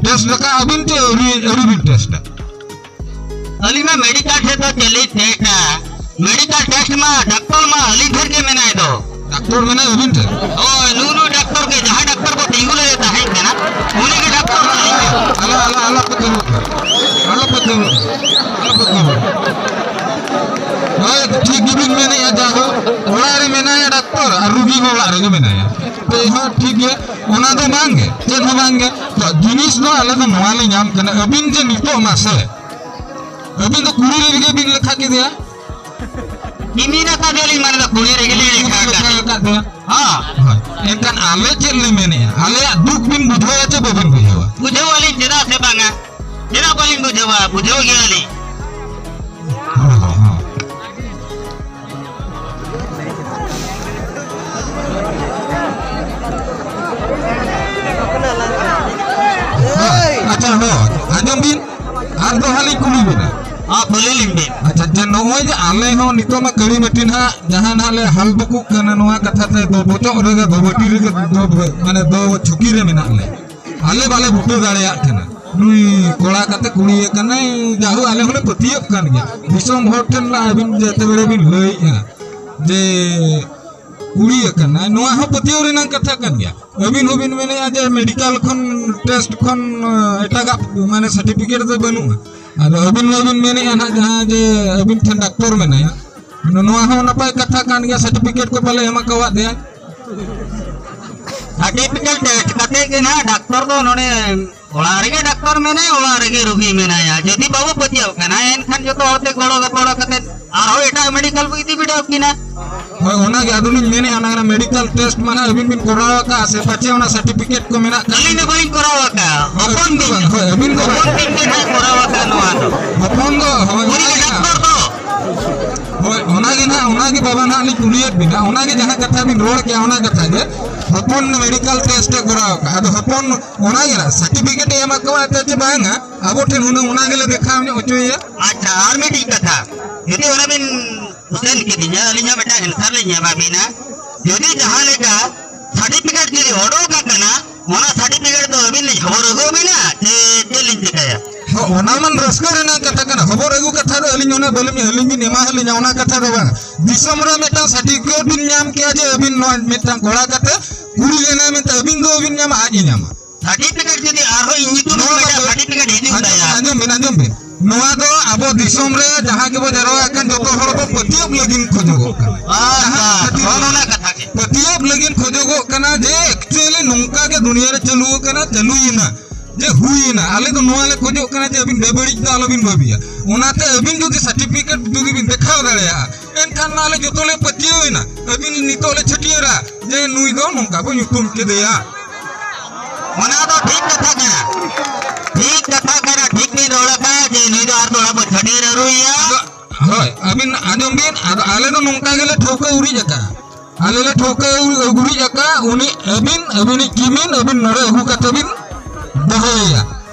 test ᱞᱮᱠᱟ ᱟᱹᱵᱤᱱ ᱪᱮ ᱟᱹᱣᱨᱤ, ᱟᱹᱣᱨᱤ ᱵᱤᱱ test ᱟ? ᱟᱹᱞᱤᱧ ᱢᱟ medical test ᱫᱚ ᱪᱮᱫ ᱞᱤᱧ test ᱟ? medical test ᱢᱟ ᱰᱟᱠᱛᱚᱨ ᱢᱟ ᱟᱹᱞᱤᱧ ᱴᱷᱮᱱ ᱜᱮ ᱢᱮᱱᱟᱭ ᱫᱚ᱾ ᱰᱟᱠᱛᱚᱨ ᱢᱮᱱᱟᱭ ᱟᱹᱵᱤᱱ ᱴᱷᱮᱱ? ᱦᱳᱭ, ᱱᱩᱜᱼᱩ ᱱᱩᱭ ᱰᱟᱠᱛᱚᱨ ᱜᱮ, ᱡᱟᱦᱟᱸᱭ ᱰᱟᱠᱛᱚᱨ ᱠᱚ ᱛᱤᱸᱜᱩ ᱞᱮᱫᱮ ᱛᱟᱦᱮᱸ ᱠᱟᱱᱟ, ᱩᱱᱤ ᱜᱮ ᱰᱟᱠᱛᱚᱨ ᱫᱚ ᱟᱹᱞᱤᱧ ᱜᱮ᱾ ᱟᱞᱚ, ᱟᱞᱚ, ᱟᱞᱚ ᱯᱟᱹᱛᱭᱟᱹᱣ, ᱟᱞᱚ ᱯᱟᱹᱛᱭᱟᱹᱣ, ᱟᱞᱚ ᱯᱟᱹᱛᱭᱟᱹᱣ᱾ ᱦᱳᱭ, ᱴᱷᱤᱠ ᱜᱮᱵᱤᱱ ᱢᱮᱱᱮᱫᱼᱟ, ᱡᱟᱭᱦᱳᱠ, ᱚᱲᱟᱜ ᱨᱮ ᱢᱮᱱᱟᱭᱟ ᱰᱟᱠᱛᱚᱨ ᱟᱨ ᱨᱩᱜᱤ ᱦᱚᱸ ᱚᱲᱟᱜ ᱨᱮᱜᱮ ᱢᱮᱱᱟᱭᱟ᱾ ᱛᱚ, ᱦᱚᱸ ᱴᱷᱤᱠ ᱜᱮᱭᱟ, ᱚᱱᱟ ᱫᱚ ᱵᱟᱝ ᱜᱮ, ᱪᱮᱫ ᱦᱚᱸ ᱵᱟᱝ ᱜᱮ᱾ ᱛᱚ, ᱡᱤᱱᱤᱥ ᱫᱚ ᱟᱞᱮ ᱫᱚ ᱱᱚᱣᱟ ᱞᱮ ᱧᱟᱢ ᱠᱟᱱᱟ, ᱟᱹᱵᱤᱱ ᱡᱮ ᱱᱤᱛᱚᱜ ᱢᱟᱥᱮ ᱟᱹᱵᱤᱱ ᱫᱚ ᱠᱩᱲᱤ ᱨᱮᱜᱮ ᱵᱤᱱ ᱞᱮᱠᱷᱟ ᱠᱮᱫᱮᱭᱟ᱾ ᱤᱢᱤᱱ ᱟᱠᱟᱫᱮᱭᱟᱞᱤᱧ, ᱢᱟᱱᱮ ᱫᱚ ᱠᱩᱲᱤ ᱨᱮᱜᱮ ᱞᱤᱧ ᱞᱮᱠᱷᱟ ᱞᱮᱠᱷᱟ ᱟᱠᱟᱫᱮᱭᱟ᱾ ᱟᱠᱟᱫᱮᱭᱟ᱾ ᱦᱚᱸ᱾ ᱦᱳᱭ᱾ ᱮᱱᱠᱷᱟᱱ ᱟᱞᱮ ᱪᱮᱫ ᱞᱮ ᱢᱮᱱᱮᱜᱼᱟ? ᱟᱞᱮᱭᱟᱜ ᱫᱩᱠ ᱵᱤᱱ ᱵᱩᱡᱷᱟᱹᱣᱟ ᱪᱮ ᱵᱟᱵᱤᱱ ᱵᱩᱡᱷᱟᱹᱣᱟ? ᱵᱩᱡᱷᱟᱹᱣᱟᱞᱤᱧ, ᱪᱮᱫᱟᱜ ᱥᱮ ᱵᱟᱝᱟ? ᱪᱮᱫᱟᱜ ᱵᱟᱹᱞᱤᱧ ᱵᱩᱡᱷᱟᱹᱣᱟ? ᱵᱩᱡᱷᱟᱹᱣ ᱜᱮᱭᱟᱞᱤᱧ᱾ ᱦᱚᱸ, ᱦᱚᱸ᱾ ᱟᱪᱪᱷᱟ, ᱦᱚᱸ, ᱟᱸᱡᱚᱢ ᱵᱤᱱ, ᱟᱨ ᱫᱚᱦᱲᱟ ᱞᱤᱧ ᱠᱩᱞᱤ ᱵᱤᱱᱟ᱾ ᱦᱚᱸ, ᱠᱩᱞᱤ ᱞᱤᱧ ᱵᱤᱱ᱾ ᱟᱪᱪᱷᱟ, ᱡᱮ ᱱᱚᱜᱼᱚᱭ ᱡᱮ ᱟᱞᱮ ᱦᱚᱸ ᱱᱤᱛᱚᱜ ᱢᱟ ᱠᱟᱹᱲᱤ ᱢᱟᱹᱴᱤ ᱱᱟᱦᱟᱜ ᱡᱟᱦᱟᱸ ᱱᱟᱦᱟᱜ ᱞᱮ ᱦᱟᱞ ᱫᱩᱠᱩᱜ ᱠᱟᱱᱟ, ᱱᱚᱣᱟ ᱠᱟᱛᱷᱟ ᱛᱮ ᱫᱚ ᱵᱚᱪᱚᱜ ᱨᱮᱜᱮ ᱫᱚ ᱵᱟᱹᱴᱤ ᱨᱮᱜᱮ ᱫᱚ, ᱢᱟᱱᱮ ᱫᱚ ᱪᱷᱩᱠᱤ ᱨᱮ ᱢᱮᱱᱟᱜ ᱞᱮ᱾ ᱟᱞᱮ ᱵᱟᱞᱮ ᱵᱩᱴᱟᱹ ᱫᱟᱲᱮᱭᱟᱜ ᱠᱟᱱᱟ᱾ ᱱᱩᱭ ᱠᱚᱲᱟ ᱠᱟᱛᱮ ᱠᱩᱲᱤ ᱟᱠᱟᱱᱟᱭ, ᱡᱟᱭᱦᱳᱠ ᱟᱞᱮ ᱦᱚᱸᱞᱮ ᱯᱟᱹᱛᱭᱟᱹᱜ ᱠᱟᱱ ᱜᱮᱭᱟ᱾ ᱫᱤᱥᱚᱢ ᱦᱚᱲ ᱴᱷᱮᱱ ᱞᱮ ᱟᱹᱵᱤᱱ ᱡᱮᱛᱮ ᱵᱮᱲᱮ ᱵᱤᱱ ᱞᱟᱹᱭᱮᱜᱼᱟ, ᱡᱮ ᱠᱩᱲᱤ ᱟᱠᱟᱱᱟᱭ, ᱱᱚᱣᱟ ᱦᱚᱸ ᱯᱟᱹᱛᱭᱟᱹᱣ ᱨᱮᱱᱟᱜ ᱠᱟᱛᱷᱟ ᱠᱟᱱ ᱜᱮᱭᱟ᱾ ᱟᱹᱵᱤᱱ ᱦᱚᱸᱵᱤᱱ ᱢᱮᱱᱮᱫᱼᱟ ᱡᱮ ᱢᱮᱰᱤᱠᱟᱞ ᱠᱷᱚᱱ, ᱴᱮᱥᱴ ᱠᱷᱚᱱ, ᱮᱴᱟᱜᱟᱜ ᱢᱟᱱᱮ ᱥᱟᱨᱴᱤᱯᱷᱤᱠᱮᱴ ᱫᱚ ᱵᱟᱹᱱᱩᱜᱼᱟ᱾ ᱟᱫᱚ ᱟᱹᱵᱤᱱ ᱢᱟᱵᱤᱱ ᱢᱮᱱᱮᱫᱼᱟ ᱱᱟᱦᱟᱜ ᱡᱟᱦᱟᱸ ᱡᱮ ᱟᱹᱵᱤᱱ ᱴᱷᱮᱱ ᱰᱟᱠᱛᱚᱨ ᱢᱮᱱᱟᱭᱟ, ᱱᱚᱣᱟ ᱦᱚᱸ ᱱᱟᱯᱟᱭ ᱠᱟᱛᱷᱟ ᱠᱟᱱ ᱜᱮᱭᱟ, ᱥᱟᱨᱴᱤᱯᱷᱤᱠᱮᱴ ᱠᱚ ᱯᱟᱞᱮ ᱮᱢ ᱟᱠᱟᱣᱟᱫ ᱫᱮᱭᱟ᱾ ᱥᱟᱨᱴᱤᱯᱷᱤᱠᱮᱴ ᱴᱮᱥᱴ ᱠᱟᱛᱮ ᱜᱮ ᱱᱟᱦᱟᱜ ᱰᱟᱠᱛᱚᱨ ᱫᱚ ᱱᱚᱰᱮ ᱚᱲᱟᱜ ᱨᱮᱜᱮ ᱰᱟᱠᱛᱚᱨ ᱢᱮᱱᱟᱭᱟ, ᱚᱲᱟᱜ ᱨᱮᱜᱮ ᱨᱩᱜᱤ ᱢᱮᱱᱟᱭᱟ᱾ ᱡᱩᱫᱤ ᱵᱟᱵᱚ ᱯᱟᱹᱛᱭᱟᱹᱣ ᱠᱟᱱᱟ, ᱮᱱᱠᱷᱟᱱ ᱡᱚᱛᱚ ᱦᱚᱲ ᱛᱮ ᱜᱚᱲᱚ ᱜᱚᱯᱚᱲᱚ ᱠᱟᱛᱮ ᱟᱨᱦᱚᱸ ᱮᱴᱟᱜ ᱢᱮᱰᱤᱠᱟᱞ ᱵᱚ ᱤᱫᱤ ᱵᱤᱰᱟᱹᱣ ᱠᱤᱱᱟ᱾ ᱦᱳᱭ, ᱚᱱᱟᱜᱮ ᱟᱫᱚᱞᱤᱧ ᱢᱮᱱᱮᱫᱼᱟ, ᱚᱱᱟ ᱢᱮᱰᱤᱠᱟᱞ ᱴᱮᱥᱴ ᱢᱟ ᱱᱟᱦᱟᱜ ᱟᱹᱵᱤᱱ ᱵᱤᱱ ᱠᱚᱨᱟᱣ ᱟᱠᱟᱫᱼᱟ ᱥᱮ ᱯᱟᱪᱮ ᱚᱱᱟ ᱥᱟᱨᱴᱤᱯᱷᱤᱠᱮᱴ ᱠᱚ ᱢᱮᱱᱟᱜ ᱠᱷᱟᱱ? ᱟᱹᱞᱤᱧ ᱫᱚ ᱵᱟᱹᱞᱤᱧ ᱠᱚᱨᱟᱣ ᱟᱠᱟᱫᱼᱟ, ᱦᱚᱯᱚᱱ ᱟᱹᱵᱤᱱ ᱫᱚ ᱵᱤᱱ ᱵᱟᱝ, ᱦᱳᱭ, ᱟᱹᱵᱤᱱ ᱫᱚ ᱦᱚᱯᱚᱱ ᱵᱟᱝ᱾ ᱵᱤᱱ ᱜᱮ ᱱᱟᱦᱟᱜ ᱠᱚᱨᱟᱣ ᱟᱠᱟᱫ ᱱᱚᱣᱟ ᱫᱚ᱾ ᱦᱚᱯᱚᱱ ᱫᱚ, ᱦᱳᱭ, ᱩᱱᱤ ᱜᱮ ᱚᱱᱟᱜᱮ ᱰᱟᱠᱛᱚᱨ ᱱᱟᱦᱟᱜ᱾ ᱫᱚ᱾ ᱦᱳᱭ, ᱚᱱᱟᱜᱮ ᱱᱟᱦᱟᱜ, ᱚᱱᱟᱜᱮ ᱵᱟᱵᱟ ᱱᱟᱦᱟᱜ ᱞᱤᱧ ᱠᱩᱞᱤᱭᱮᱫ ᱵᱤᱱᱟ, ᱚᱱᱟᱜᱮ ᱡᱟᱦᱟᱸ ᱠᱟᱛᱷᱟ ᱵᱤᱱ ᱨᱚᱲ ᱠᱮᱜᱼᱟ, ᱚᱱᱟ ᱠᱟᱛᱷᱟ ᱜᱮ᱾ ᱦᱚᱯᱚᱱ ᱢᱮᱰᱤᱠᱟᱞ ᱴᱮᱥᱴ ᱮ ᱠᱚᱨᱟᱣ ᱟᱠᱟᱫᱼᱟ, ᱟᱫᱚ ᱦᱚᱯᱚᱱ ᱚᱱᱟᱜᱮ ᱱᱟᱦᱟᱜ ᱥᱟᱨᱴᱤᱯᱷᱤᱠᱮᱴ ᱮ ᱮᱢᱟ ᱠᱚᱣᱟ ᱮᱱᱛᱮ ᱪᱮ ᱵᱟᱝᱟ, ᱟᱵᱚ ᱴᱷᱮᱱ ᱦᱩᱱᱟᱹᱝ ᱚᱱᱟ ᱜᱮᱞᱮ ᱫᱮᱠᱷᱟᱣ ᱧᱚᱜ ᱦᱚᱪᱚᱭᱮᱭᱟ᱾ ᱟᱪᱪᱷᱟ, ᱟᱨ ᱢᱤᱫᱴᱤᱡ ᱠᱟᱛᱷᱟ, ᱡᱩᱫᱤ ᱚᱱᱟ ᱵᱤᱱ ᱠᱩᱥᱟᱹᱞ ᱠᱤᱫᱤᱧᱟ, ᱟᱹᱞᱤᱧ ᱦᱚᱸ ᱢᱤᱫᱴᱟᱝ ᱮᱱᱥᱟᱨ ᱞᱤᱧ ᱮᱢᱟ ᱵᱤᱱᱟ᱾ ᱡᱩᱫᱤ ᱡᱟᱦᱟᱸ ᱞᱮᱠᱟ ᱥᱟᱨᱴᱤᱯᱷᱤᱠᱮᱴ ᱡᱩᱫᱤ ᱚᱰᱚᱠ ᱟᱠᱟᱱᱟ, ᱚᱱᱟ ᱥᱟᱨᱴᱤᱯᱷᱤᱠᱮᱴ ᱫᱚ ᱟᱹᱵᱤᱱ ᱞᱤᱧ ᱦᱚᱵᱚᱨ ᱟᱹᱜᱩ ᱟᱹᱵᱤᱱᱟ ᱪᱮ ᱪᱮᱫ ᱞᱤᱧ ᱪᱤᱠᱟᱹᱭᱟ? ᱦᱚᱸ, ᱚᱱᱟ ᱢᱟ ᱨᱟᱹᱥᱠᱟᱹ ᱨᱮᱱᱟᱜ ᱠᱟᱛᱷᱟ ᱠᱟᱱᱟ᱾ ᱦᱚᱵᱚᱨ ᱟᱹᱜᱩ ᱠᱟᱛᱷᱟ ᱫᱚ ᱟᱹᱞᱤᱧ ᱚᱱᱟ ᱵᱟᱹᱞᱤᱧ, ᱟᱹᱞᱤᱧ ᱵᱤᱱ ᱮᱢᱟ ᱟᱹᱞᱤᱧᱟ, ᱚᱱᱟ ᱠᱟᱛᱷᱟ ᱫᱚ ᱵᱟᱝ᱾ ᱫᱤᱥᱚᱢ ᱨᱮ ᱢᱤᱫᱴᱟᱝ ᱥᱟᱨᱴᱤᱯᱷᱤᱠᱮᱴ ᱵᱤᱱ ᱧᱟᱢ ᱠᱮᱜᱼᱟ ᱡᱮ ᱟᱹᱵᱤᱱ ᱱᱚᱣᱟ ᱢᱤᱫᱴᱟᱝ ᱠᱚᱲᱟ ᱠᱟᱛᱮ ᱠᱩᱲᱤ ᱞᱮᱱᱟᱭ ᱢᱮᱱᱛᱮ ᱟᱹᱵᱤᱱ ᱫᱚ ᱵᱟᱹᱵᱤᱱ ᱧᱟᱢᱟ, ᱟᱡ ᱮ ᱧᱟᱢᱟ᱾ ᱥᱟᱨᱴᱤᱯᱷᱤᱠᱮᱴ ᱡᱩᱫᱤ ᱟᱨᱦᱚᱸ ᱤᱧ ᱧᱩᱛᱩᱢ ᱱᱚᱣᱟ ᱢᱤᱫᱴᱟᱝ ᱫᱚ ᱥᱟᱨᱴᱤᱯᱷᱤᱠᱮᱴ ᱦᱤᱡᱩᱜ ᱟᱸᱡᱚᱢ, ᱛᱟᱭᱟ᱾ ᱟᱸᱡᱚᱢ ᱵᱤᱱ, ᱟᱸᱡᱚᱢ ᱵᱤᱱ᱾ ᱱᱚᱣᱟ ᱫᱚ ᱟᱵᱚ ᱫᱤᱥᱚᱢ ᱨᱮ ᱡᱟᱦᱟᱸ ᱜᱮᱵᱚ ᱡᱟᱨᱣᱟ ᱟᱠᱟᱱ ᱡᱚᱛᱚ ᱦᱚᱲ ᱵᱚ ᱯᱟᱹᱛᱭᱟᱹᱣ ᱞᱟᱹᱜᱤᱫ ᱠᱷᱚᱡᱚᱜᱚᱜ ᱠᱟᱱᱟ᱾ ᱵᱟᱥ, ᱡᱟᱦᱟᱸ ᱵᱟᱥ, ᱠᱷᱟᱹᱛᱤᱨ ᱱᱚᱜᱼᱚ ᱱᱚᱣᱟ ᱠᱟᱛᱷᱟ ᱜᱮ᱾ ᱯᱟᱹᱛᱭᱟᱹᱣ ᱞᱟᱹᱜᱤᱫ ᱠᱷᱚᱡᱚᱜᱚᱜ ᱠᱟᱱᱟ ᱡᱮ actually ᱱᱚᱝᱠᱟ ᱜᱮ ᱫᱩᱱᱤᱭᱟᱹ ᱨᱮ ᱪᱟᱹᱞᱩ ᱟᱠᱟᱱᱟ, ᱪᱟᱹᱞᱩᱭᱮᱱᱟ, ᱡᱮ ᱦᱩᱭᱮᱱᱟ᱾ ᱟᱞᱮ ᱫᱚ ᱱᱚᱣᱟ ᱞᱮ ᱠᱷᱚᱡᱚᱜ ᱠᱟᱱᱟ ᱡᱮ ᱟᱹᱵᱤᱱ ᱵᱮᱵᱟᱹᱲᱤᱡ ᱫᱚ ᱟᱞᱚᱵᱤᱱ ᱵᱷᱟᱹᱵᱤᱭᱟ᱾ ᱚᱱᱟᱛᱮ ᱟᱹᱵᱤᱱ ᱡᱩᱫᱤ ᱥᱟᱨᱴᱤᱯᱷᱤᱠᱮᱴ ᱡᱩᱫᱤ ᱵᱤᱱ ᱫᱮᱠᱷᱟᱣ ᱫᱟᱲᱮᱭᱟᱜᱼᱟ, ᱮᱱᱠᱷᱟᱱ ᱢᱟ ᱟᱞᱮ ᱡᱚᱛᱚ ᱞᱮ ᱯᱟᱹᱛᱭᱟᱹᱣ ᱮᱱᱟ᱾ ᱟᱹᱵᱤᱱ ᱱᱤᱛᱚᱜ ᱞᱮ ᱪᱷᱟᱹᱴᱭᱟᱹᱨᱟ ᱡᱮ ᱱᱩᱭ ᱫᱚ ᱱᱚᱝᱠᱟ ᱵᱚ ᱧᱩᱛᱩᱢ ᱠᱮᱫᱮᱭᱟ᱾ ᱚᱱᱟ ᱫᱚ ᱴᱷᱤᱠ ᱠᱟᱛᱷᱟ ᱠᱟᱱᱟ, ᱴᱷᱤᱠ ᱠᱟᱛᱷᱟ ᱠᱟᱱᱟ, ᱴᱷᱤᱠ ᱵᱤᱱ ᱨᱚᱲ ᱟᱠᱟᱫᱼᱟ ᱡᱮ ᱱᱩᱭ ᱫᱚ ᱟᱨ ᱛᱷᱚᱲᱟ ᱵᱚ ᱪᱷᱟᱹᱴᱭᱟᱹᱨ ᱟᱹᱨᱩᱭᱮᱭᱟ᱾ ᱟᱫᱚ, ᱦᱳᱭ, ᱟᱹᱵᱤᱱ ᱟᱸᱡᱚᱢ ᱵᱤᱱ, ᱟᱫᱚ ᱟᱞᱮ ᱫᱚ ᱱᱚᱝᱠᱟ ᱜᱮᱞᱮ ᱴᱷᱟᱹᱣᱠᱟᱹ ᱩᱨᱤᱡ ᱟᱠᱟᱫᱼᱟ, ᱟᱞᱮ ᱞᱮ ᱴᱷᱟᱹᱣᱠᱟᱹ ᱩᱨᱤᱡ ᱟᱠᱟᱫᱼᱟ, ᱩᱱᱤ ᱟᱹᱵᱤᱱ, ᱟᱹᱵᱤᱱᱤᱡ ᱠᱤᱢᱤᱱ ᱟᱹᱵᱤᱱ ᱱᱚᱰᱮ ᱟᱹᱜᱩ ᱠᱟᱛᱮ ᱵᱤᱱ ᱫᱚᱦᱚᱭᱮᱭᱟ᱾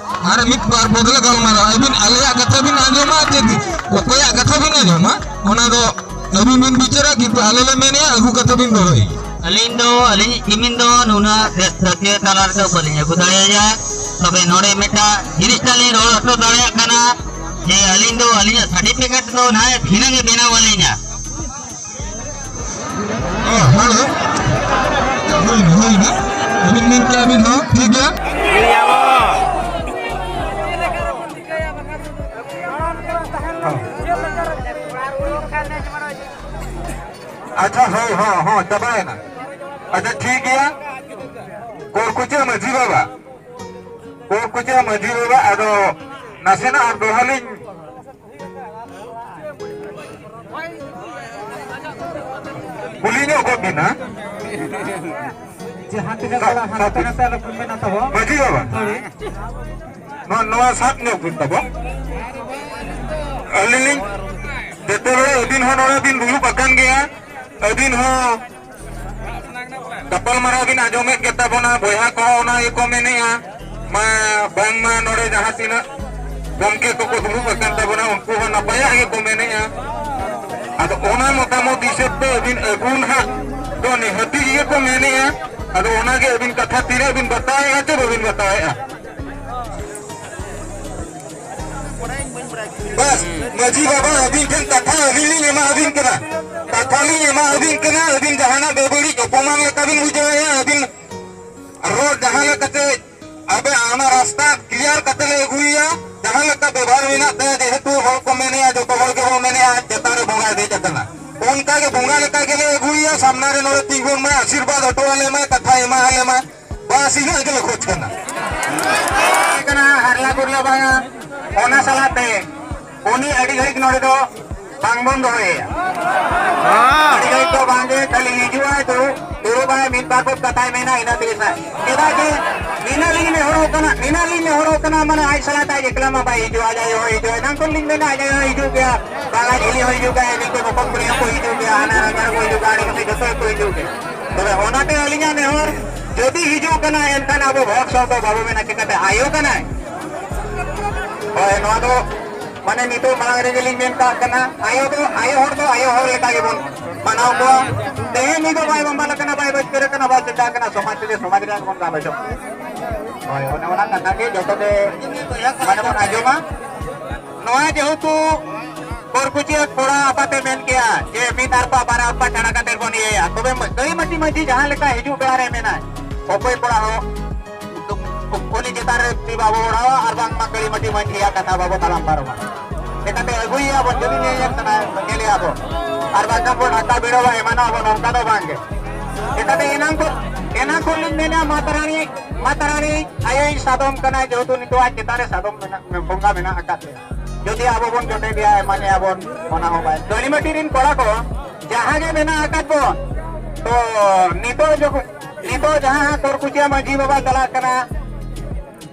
ᱟᱨ ᱢᱤᱫ ᱵᱟᱨ ᱵᱚᱫᱞᱮ ᱜᱟᱞᱢᱟᱨᱟᱣ, ᱟᱹᱵᱤᱱ ᱟᱞᱮᱭᱟᱜ ᱠᱟᱛᱷᱟ ᱵᱤᱱ ᱟᱸᱡᱚᱢᱟ ᱪᱮ ᱚᱠᱚᱭᱟᱜ ᱠᱟᱛᱷᱟ ᱵᱤᱱ ᱟᱸᱡᱚᱢᱟ, ᱚᱱᱟ ᱫᱚ ᱟᱹᱵᱤᱱ ᱵᱤᱱ ᱵᱤᱪᱟᱹᱨᱟ, ᱠᱤᱱᱛᱩ ᱟᱞᱮ ᱞᱮ ᱢᱮᱱᱮᱜᱼᱟ, ᱟᱹᱜᱩ ᱠᱟᱛᱮ ᱵᱤᱱ ᱫᱚᱦᱚᱭ᱾ ᱟᱹᱞᱤᱧ ᱫᱚ, ᱟᱹᱞᱤᱧᱤᱡ ᱠᱤᱢᱤᱱ ᱫᱚ ᱱᱩᱱᱟᱹᱜ ᱵᱮᱥ ᱥᱟᱹᱠᱭᱟᱹ ᱛᱟᱞᱟ ᱨᱮᱫᱚ ᱵᱟᱹᱞᱤᱧ ᱟᱹᱜᱩ ᱫᱟᱲᱮᱭᱟᱭᱟ᱾ ᱛᱚᱵᱮ ᱱᱚᱰᱮ ᱢᱤᱫᱴᱟᱝ ᱡᱤᱱᱤᱥ ᱴᱟᱜ ᱞᱤᱧ ᱨᱚᱲ ᱦᱚᱴᱚ ᱫᱟᱲᱮᱭᱟᱜ ᱠᱟᱱᱟ ᱡᱮ ᱟᱹᱞᱤᱧ ᱫᱚ ᱟᱹᱞᱤᱧᱟᱜ ᱥᱟᱨᱴᱤᱯᱷᱤᱠᱮᱴ ᱫᱚ ᱱᱟᱦᱟᱜ ᱵᱷᱤᱱᱟᱹ ᱜᱮ ᱵᱮᱱᱟᱣ ᱟᱹᱞᱤᱧᱟ᱾ ᱦᱮᱸ, ᱦᱮᱸ᱾ ᱦᱩᱭᱱᱟ, ᱦᱩᱭᱱᱟ᱾ ᱟᱹᱵᱤᱱ ᱢᱮᱱ ᱠᱮᱜᱼᱟ ᱵᱤᱱ, ᱦᱚᱸ, ᱴᱷᱤᱠ ᱜᱮᱭᱟ᱾ ᱟᱪᱪᱷᱟ, ᱦᱳᱭ, ᱦᱚᱸ, ᱦᱚᱸ, ᱪᱟᱵᱟᱭᱮᱱᱟ᱾ ᱟᱪᱪᱷᱟ, ᱴᱷᱤᱠ ᱜᱮᱭᱟ᱾ ᱠᱚᱨᱠᱩᱪᱤᱭᱟᱹ ᱢᱟᱹᱡᱷᱤ ᱵᱟᱵᱟ, ᱠᱚᱨᱠᱩᱪᱤᱭᱟᱹ ᱢᱟᱹᱡᱷᱤ ᱵᱟᱵᱟ, ᱟᱫᱚ ᱱᱟᱥᱮᱱᱟᱜ ᱟᱨ ᱫᱚᱦᱲᱟ ᱞᱤᱧ ᱠᱩᱞᱤ ᱧᱚᱜ ᱜᱚᱫ ᱵᱤᱱᱟ᱾ ᱡᱟᱦᱟᱸ ᱛᱤᱱᱟᱹᱜ ᱦᱚᱲ ᱦᱟᱱᱛᱮ ᱱᱟᱛᱮ ᱟᱞᱚ ᱯᱮ ᱢᱮᱱᱟ ᱛᱟᱵᱚ᱾ ᱢᱟᱹᱡᱷᱤ ᱵᱟᱵᱟ, ᱦᱳᱭ᱾ ᱱᱚᱣᱟ, ᱱᱚᱣᱟ ᱥᱟᱵ ᱧᱚᱜ ᱵᱤᱱ ᱛᱟᱵᱚ᱾ ᱟᱹᱞᱤᱧ ᱞᱤᱧ, ᱡᱮᱛᱮ ᱵᱮᱲᱟ ᱟᱹᱵᱤᱱ ᱦᱚᱸ ᱱᱚᱰᱮ ᱵᱤᱱ ᱫᱩᱲᱩᱵ ᱟᱠᱟᱱ ᱜᱮᱭᱟ, ᱟᱹᱵᱤᱱ ᱦᱚᱸ ᱜᱟᱯᱟᱞ ᱢᱟᱨᱟᱣ ᱵᱤᱱ ᱟᱸᱡᱚᱢᱮᱫ ᱜᱮ ᱛᱟᱵᱚᱱᱟ, ᱵᱚᱭᱦᱟ ᱠᱚᱦᱚᱸ ᱚᱱᱟ ᱜᱮᱠᱚ ᱢᱮᱱᱮᱜᱼᱟ, ᱢᱟ ᱵᱟᱝᱢᱟ ᱱᱚᱰᱮ ᱡᱟᱦᱟᱸ ᱛᱤᱱᱟᱹᱜ ᱜᱚᱢᱠᱮ ᱠᱚᱠᱚ ᱫᱩᱲᱩᱵ ᱟᱠᱟᱱ ᱛᱟᱵᱚᱱᱟ, ᱩᱱᱠᱩ ᱦᱚᱸ ᱱᱟᱯᱟᱭᱟᱜ ᱜᱮᱠᱚ ᱢᱮᱱᱮᱜᱼᱟ᱾ ᱟᱫᱚ ᱚᱱᱟ ᱢᱚᱛᱟᱢᱚᱛ ᱦᱤᱥᱟᱹᱵ ᱛᱮ ᱟᱹᱵᱤᱱ ᱟᱹᱜᱩ ᱱᱟᱦᱟᱜ ᱫᱚ ᱱᱤᱦᱟᱹᱛᱤ ᱜᱮᱠᱚ ᱢᱮᱱᱮᱜᱼᱟ᱾ ᱟᱫᱚ ᱚᱱᱟᱜᱮ ᱟᱹᱵᱤᱱ ᱠᱟᱛᱷᱟ ᱛᱤᱱᱟᱹᱜ ᱵᱤᱱ ᱵᱟᱛᱟᱣᱮᱜᱼᱟ ᱪᱮ ᱵᱟᱹᱵᱤᱱ ᱵᱟᱛᱟᱣᱮᱜᱼᱟ? ᱵᱟᱥ, ᱢᱟᱹᱡᱷᱤ ᱵᱟᱵᱟ, ᱟᱹᱵᱤᱱ ᱴᱷᱮᱱ ᱠᱟᱛᱷᱟ ᱟᱹᱞᱤᱧ ᱞᱤᱧ ᱮᱢᱟ ᱟᱹᱵᱤᱱ ᱠᱟᱱᱟ᱾ ᱠᱟᱛᱷᱟ ᱞᱤᱧ ᱮᱢᱟ ᱟᱹᱵᱤᱱ ᱠᱟᱱᱟ, ᱟᱹᱵᱤᱱ ᱡᱟᱦᱟᱱᱟᱜ ᱵᱮᱵᱟᱹᱲᱤᱡ ᱚᱯᱚᱢᱟᱱ ᱞᱮᱠᱟ ᱵᱤᱱ ᱵᱩᱡᱷᱟᱹᱣᱮᱫᱼᱟ, ᱟᱹᱵᱤᱱ ᱨᱚᱲ ᱡᱟᱦᱟᱸ ᱞᱮᱠᱟᱛᱮ ᱟᱵᱮ ᱚᱱᱟ ᱨᱟᱥᱛᱟ ᱠᱞᱤᱭᱟᱨ ᱠᱟᱛᱮ ᱞᱮ ᱟᱹᱜᱩᱭᱮᱭᱟ, ᱡᱟᱦᱟᱸ ᱞᱮᱠᱟ ᱵᱮᱵᱚᱦᱟᱨ ᱢᱮᱱᱟᱜ ᱛᱟᱭᱟ, ᱡᱮᱦᱮᱛᱩ ᱦᱚᱲ ᱠᱚ ᱢᱮᱱᱮᱜᱼᱟ, ᱡᱚᱛᱚ ᱦᱚᱲ ᱜᱮᱵᱚᱱ ᱢᱮᱱᱮᱜᱼᱟ, ᱪᱮᱛᱟᱱ ᱨᱮ ᱵᱚᱸᱜᱟᱭ ᱫᱮᱡ ᱟᱠᱟᱱᱟ, ᱚᱱᱠᱟ ᱜᱮ ᱵᱚᱸᱜᱟ ᱞᱮᱠᱟ ᱜᱮᱞᱮ ᱟᱹᱜᱩᱭᱮᱭᱟ, ᱥᱟᱢᱱᱟ ᱨᱮ ᱱᱚᱰᱮ ᱛᱤᱸᱜᱩᱱ ᱢᱟᱭ, ᱟᱥᱤᱨᱵᱟᱫᱽ ᱦᱚᱴᱚ ᱟᱞᱮ ᱢᱟᱭ, ᱠᱟᱛᱷᱟ ᱮᱢᱟ ᱟᱞᱮ ᱢᱟᱭ᱾ ᱵᱟᱥ, ᱤᱱᱟᱹᱜ ᱜᱮᱞᱮ ᱠᱷᱚᱡᱽ ᱠᱟᱱᱟ᱾ ᱠᱟᱱᱟ, ᱦᱟᱨᱞᱟ ᱜᱩᱨᱞᱟᱹ ᱵᱟᱝᱟ, ᱚᱱᱟ ᱥᱟᱞᱟᱜ ᱛᱮ ᱩᱱᱤ ᱟᱹᱰᱤ ᱜᱷᱟᱹᱲᱤᱡ ᱱᱚᱰᱮ ᱫᱚ ᱵᱟᱝ ᱵᱚᱱ ᱫᱚᱦᱚᱭᱮᱭᱟ᱾ ᱟᱹᱰᱤ ᱜᱷᱟᱹᱲᱤᱡ ᱫᱚ ᱵᱟᱝ ᱜᱮ, ᱠᱷᱟᱹᱞᱤ ᱦᱤᱡᱩᱜᱼᱟᱭ, ᱫᱩᱲᱩᱵ, ᱫᱩᱲᱩᱵᱟᱭ, ᱢᱤᱫ ᱵᱟᱨ ᱠᱚ ᱠᱟᱛᱷᱟᱭ ᱢᱮᱱᱟ, ᱤᱱᱟᱹ ᱛᱮᱜᱮ ᱥᱟᱭ᱾ ᱪᱮᱫᱟᱜ ᱡᱮ ᱱᱤᱱᱟᱹᱜ ᱞᱤᱧ ᱱᱮᱦᱚᱨᱚᱜ ᱠᱟᱱᱟ, ᱱᱤᱱᱟᱹᱜ ᱞᱤᱧ ᱱᱮᱦᱚᱨᱚᱜ ᱠᱟᱱᱟ, ᱢᱟᱱᱮ ᱟᱡ ᱥᱟᱞᱟᱜ ᱛᱮ ᱟᱡ ᱮᱠᱞᱟ ᱢᱟ ᱵᱟᱭ ᱦᱤᱡᱩᱜᱼᱟ, ᱟᱡ ᱟᱭᱳ ᱦᱚᱸ ᱦᱤᱡᱩᱜᱼᱟ, ᱮᱱᱟᱝ ᱠᱷᱚᱱ ᱞᱤᱧ ᱢᱮᱱᱟ, ᱟᱡ ᱟᱭᱳ ᱦᱚᱸ ᱦᱤᱡᱩᱜ ᱜᱮᱭᱟ, ᱵᱟᱝᱟ ᱡᱷᱤᱞᱤ ᱦᱚᱸ ᱦᱤᱡᱩᱜ ᱜᱮᱭᱟ, ᱱᱤᱝᱠᱟᱹ ᱵᱚᱠᱚᱛ ᱠᱩᱲᱤ ᱦᱚᱸᱠᱚ ᱦᱤᱡᱩᱜ ᱜᱮᱭᱟ, ᱦᱟᱱᱟ ᱱᱟᱜᱟᱨ ᱠᱚ ᱦᱤᱡᱩᱜ ᱜᱮᱭᱟ, ᱟᱹᱰᱤ ᱠᱚᱛᱮ ᱡᱚᱛᱚ ᱜᱮᱠᱚ ᱦᱤᱡᱩᱜ ᱜᱮᱭᱟ᱾ ᱛᱚᱵᱮ ᱚᱱᱟᱛᱮ ᱟᱹᱞᱤᱧᱟᱜ ᱱᱮᱦᱚᱨ, ᱡᱩᱫᱤ ᱦᱤᱡᱩᱜ ᱠᱟᱱᱟᱭ, ᱮᱱᱠᱷᱟᱱ ᱟᱵᱚ ᱵᱷᱚᱠᱥ ᱦᱚᱲ ᱫᱚ ᱵᱟᱵᱚ ᱢᱮᱱᱟ, "ᱪᱤᱠᱟᱹᱛᱮ ᱟᱭᱳ ᱠᱟᱱᱟᱭ?" ᱦᱳᱭ, ᱱᱚᱣᱟ ᱫᱚ ᱢᱟᱱᱮ ᱱᱤᱛᱚᱜ ᱢᱟᱲᱟᱝ ᱨᱮᱜᱮ ᱞᱤᱧ ᱢᱮᱱ ᱠᱟᱜ ᱠᱟᱱᱟ, ᱟᱭᱳ ᱫᱚ ᱟᱭᱳ ᱦᱚᱲ ᱫᱚ ᱟᱭᱳ ᱦᱚᱲ ᱞᱮᱠᱟ ᱜᱮᱵᱚᱱ ᱢᱟᱱᱟᱣ ᱠᱚᱣᱟ᱾ ᱛᱮᱦᱮᱧ ᱱᱩᱭ ᱫᱚ ᱵᱟᱭ ᱵᱟᱢᱵᱟᱞ ᱠᱟᱱᱟ, ᱵᱟᱭ ᱵᱟᱹᱥᱠᱟᱹᱨ ᱠᱟᱱᱟ, ᱵᱟᱭ ᱪᱮᱛᱟ ᱠᱟᱱᱟ, ᱥᱚᱢᱟᱡᱽ ᱨᱮᱜᱮ ᱥᱚᱢᱟᱡᱽ ᱨᱮᱭᱟᱜ ᱵᱚᱱ ᱜᱟᱞᱚᱪᱚᱜ᱾ ᱦᱳᱭ, ᱚᱱᱮ ᱚᱱᱟ ᱠᱟᱛᱷᱟ ᱜᱮ ᱡᱚᱛᱚ ᱜᱮ ᱢᱟᱱᱮ ᱵᱚᱱ ᱟᱸᱡᱚᱢᱟ᱾ ᱱᱚᱣᱟ ᱡᱮᱦᱮᱛᱩ ᱠᱚᱨᱠᱩᱪᱤᱭᱟᱹ ᱠᱚᱲᱟ ᱟᱯᱟᱛᱮ ᱢᱮᱱ ᱠᱮᱭᱟ ᱡᱮ ᱢᱤᱫ ᱟᱨᱯᱟ ᱵᱟᱨ ᱟᱨᱯᱟ ᱪᱷᱟᱲᱟ ᱠᱟᱛᱮ ᱵᱚᱱ ᱤᱭᱟᱹᱭᱟ, ᱛᱚᱵᱮ ᱜᱟᱹᱲᱤ ᱢᱟᱹᱴᱤ ᱢᱟᱹᱡᱷᱤ ᱡᱟᱦᱟᱸ ᱞᱮᱠᱟ ᱦᱤᱡᱩᱜ ᱵᱮᱲᱟ ᱨᱮ ᱢᱮᱱᱟᱭ, ᱚᱠᱚᱭ ᱠᱚᱲᱟ ᱦᱚᱸ ᱩᱱᱤ ᱪᱮᱛᱟᱱ ᱨᱮ ᱛᱤ ᱵᱟᱵᱚ ᱚᱲᱟᱣᱟ ᱟᱨ ᱵᱟᱝᱢᱟ ᱜᱟᱹᱲᱤ ᱢᱟᱹᱴᱤ ᱢᱟᱹᱡᱷᱤᱭᱟᱜ ᱠᱟᱛᱷᱟ ᱵᱟᱵᱚ ᱛᱟᱲᱟᱢ ᱯᱟᱨᱚᱢᱟ᱾ ᱪᱮᱠᱟᱛᱮ ᱟᱹᱜᱩᱭᱮᱭᱟ ᱵᱚᱱ, ᱡᱩᱫᱤ ᱧᱮᱞᱮᱫ ᱠᱟᱱᱟᱭ, ᱧᱮᱞᱮᱭᱟ ᱵᱚᱱ, ᱟᱨ ᱵᱟᱝᱠᱷᱟᱱ ᱵᱚᱱ ᱦᱟᱛᱟᱣ ᱵᱤᱰᱟᱹᱣᱟ, ᱮᱢᱟᱱᱚᱜᱼᱟ ᱵᱚᱱ, ᱚᱱᱠᱟ ᱫᱚ ᱵᱟᱝᱜᱮ᱾ ᱪᱮᱠᱟᱛᱮ ᱮᱱᱟᱝ ᱠᱷᱚᱱ, ᱮᱱᱟᱝ ᱠᱷᱚᱱ ᱞᱤᱧ ᱢᱮᱱᱟ, ᱢᱟᱛᱟ ᱨᱟᱱᱤ, ᱢᱟᱛᱟ ᱨᱟᱱᱤ ᱟᱭᱳᱭᱤᱡ ᱥᱟᱫᱚᱢ ᱠᱟᱱᱟᱭ, ᱡᱮᱦᱮᱛᱩ ᱱᱤᱛᱚᱜ ᱟᱡ ᱪᱮᱛᱟᱱ ᱨᱮ ᱥᱟᱫᱚᱢ ᱢᱮᱱᱟᱜ, ᱵᱚᱸᱜᱟ ᱢᱮᱱᱟᱜ ᱟᱠᱟᱫ ᱛᱟᱭᱟ᱾ ᱡᱩᱫᱤ ᱟᱵᱚ ᱵᱚᱱ ᱡᱚᱴᱮᱫᱮᱭᱟ, ᱮᱢᱟᱱᱮᱭᱟ ᱵᱚᱱ, ᱚᱱᱟ ᱦᱚᱸ ᱵᱟᱭ᱾ ᱫᱟᱹᱞᱤᱢᱟᱹᱴᱤ ᱨᱤᱱ ᱠᱚᱲᱟ ᱠᱚ ᱡᱟᱦᱟᱸ ᱜᱮ ᱢᱮᱱᱟᱜ ᱟᱠᱟᱫ ᱵᱚᱱ, ᱛᱚ ᱱᱤᱛᱚᱜ ᱡᱚᱠᱷᱚᱱ, ᱱᱤᱛᱚᱜ ᱡᱟᱦᱟᱸ ᱠᱚᱨᱠᱩᱪᱤᱭᱟᱹ ᱢᱟᱹᱡᱷᱤ ᱵᱟᱵᱟ ᱪᱟᱞᱟᱜ ᱠᱟᱱᱟ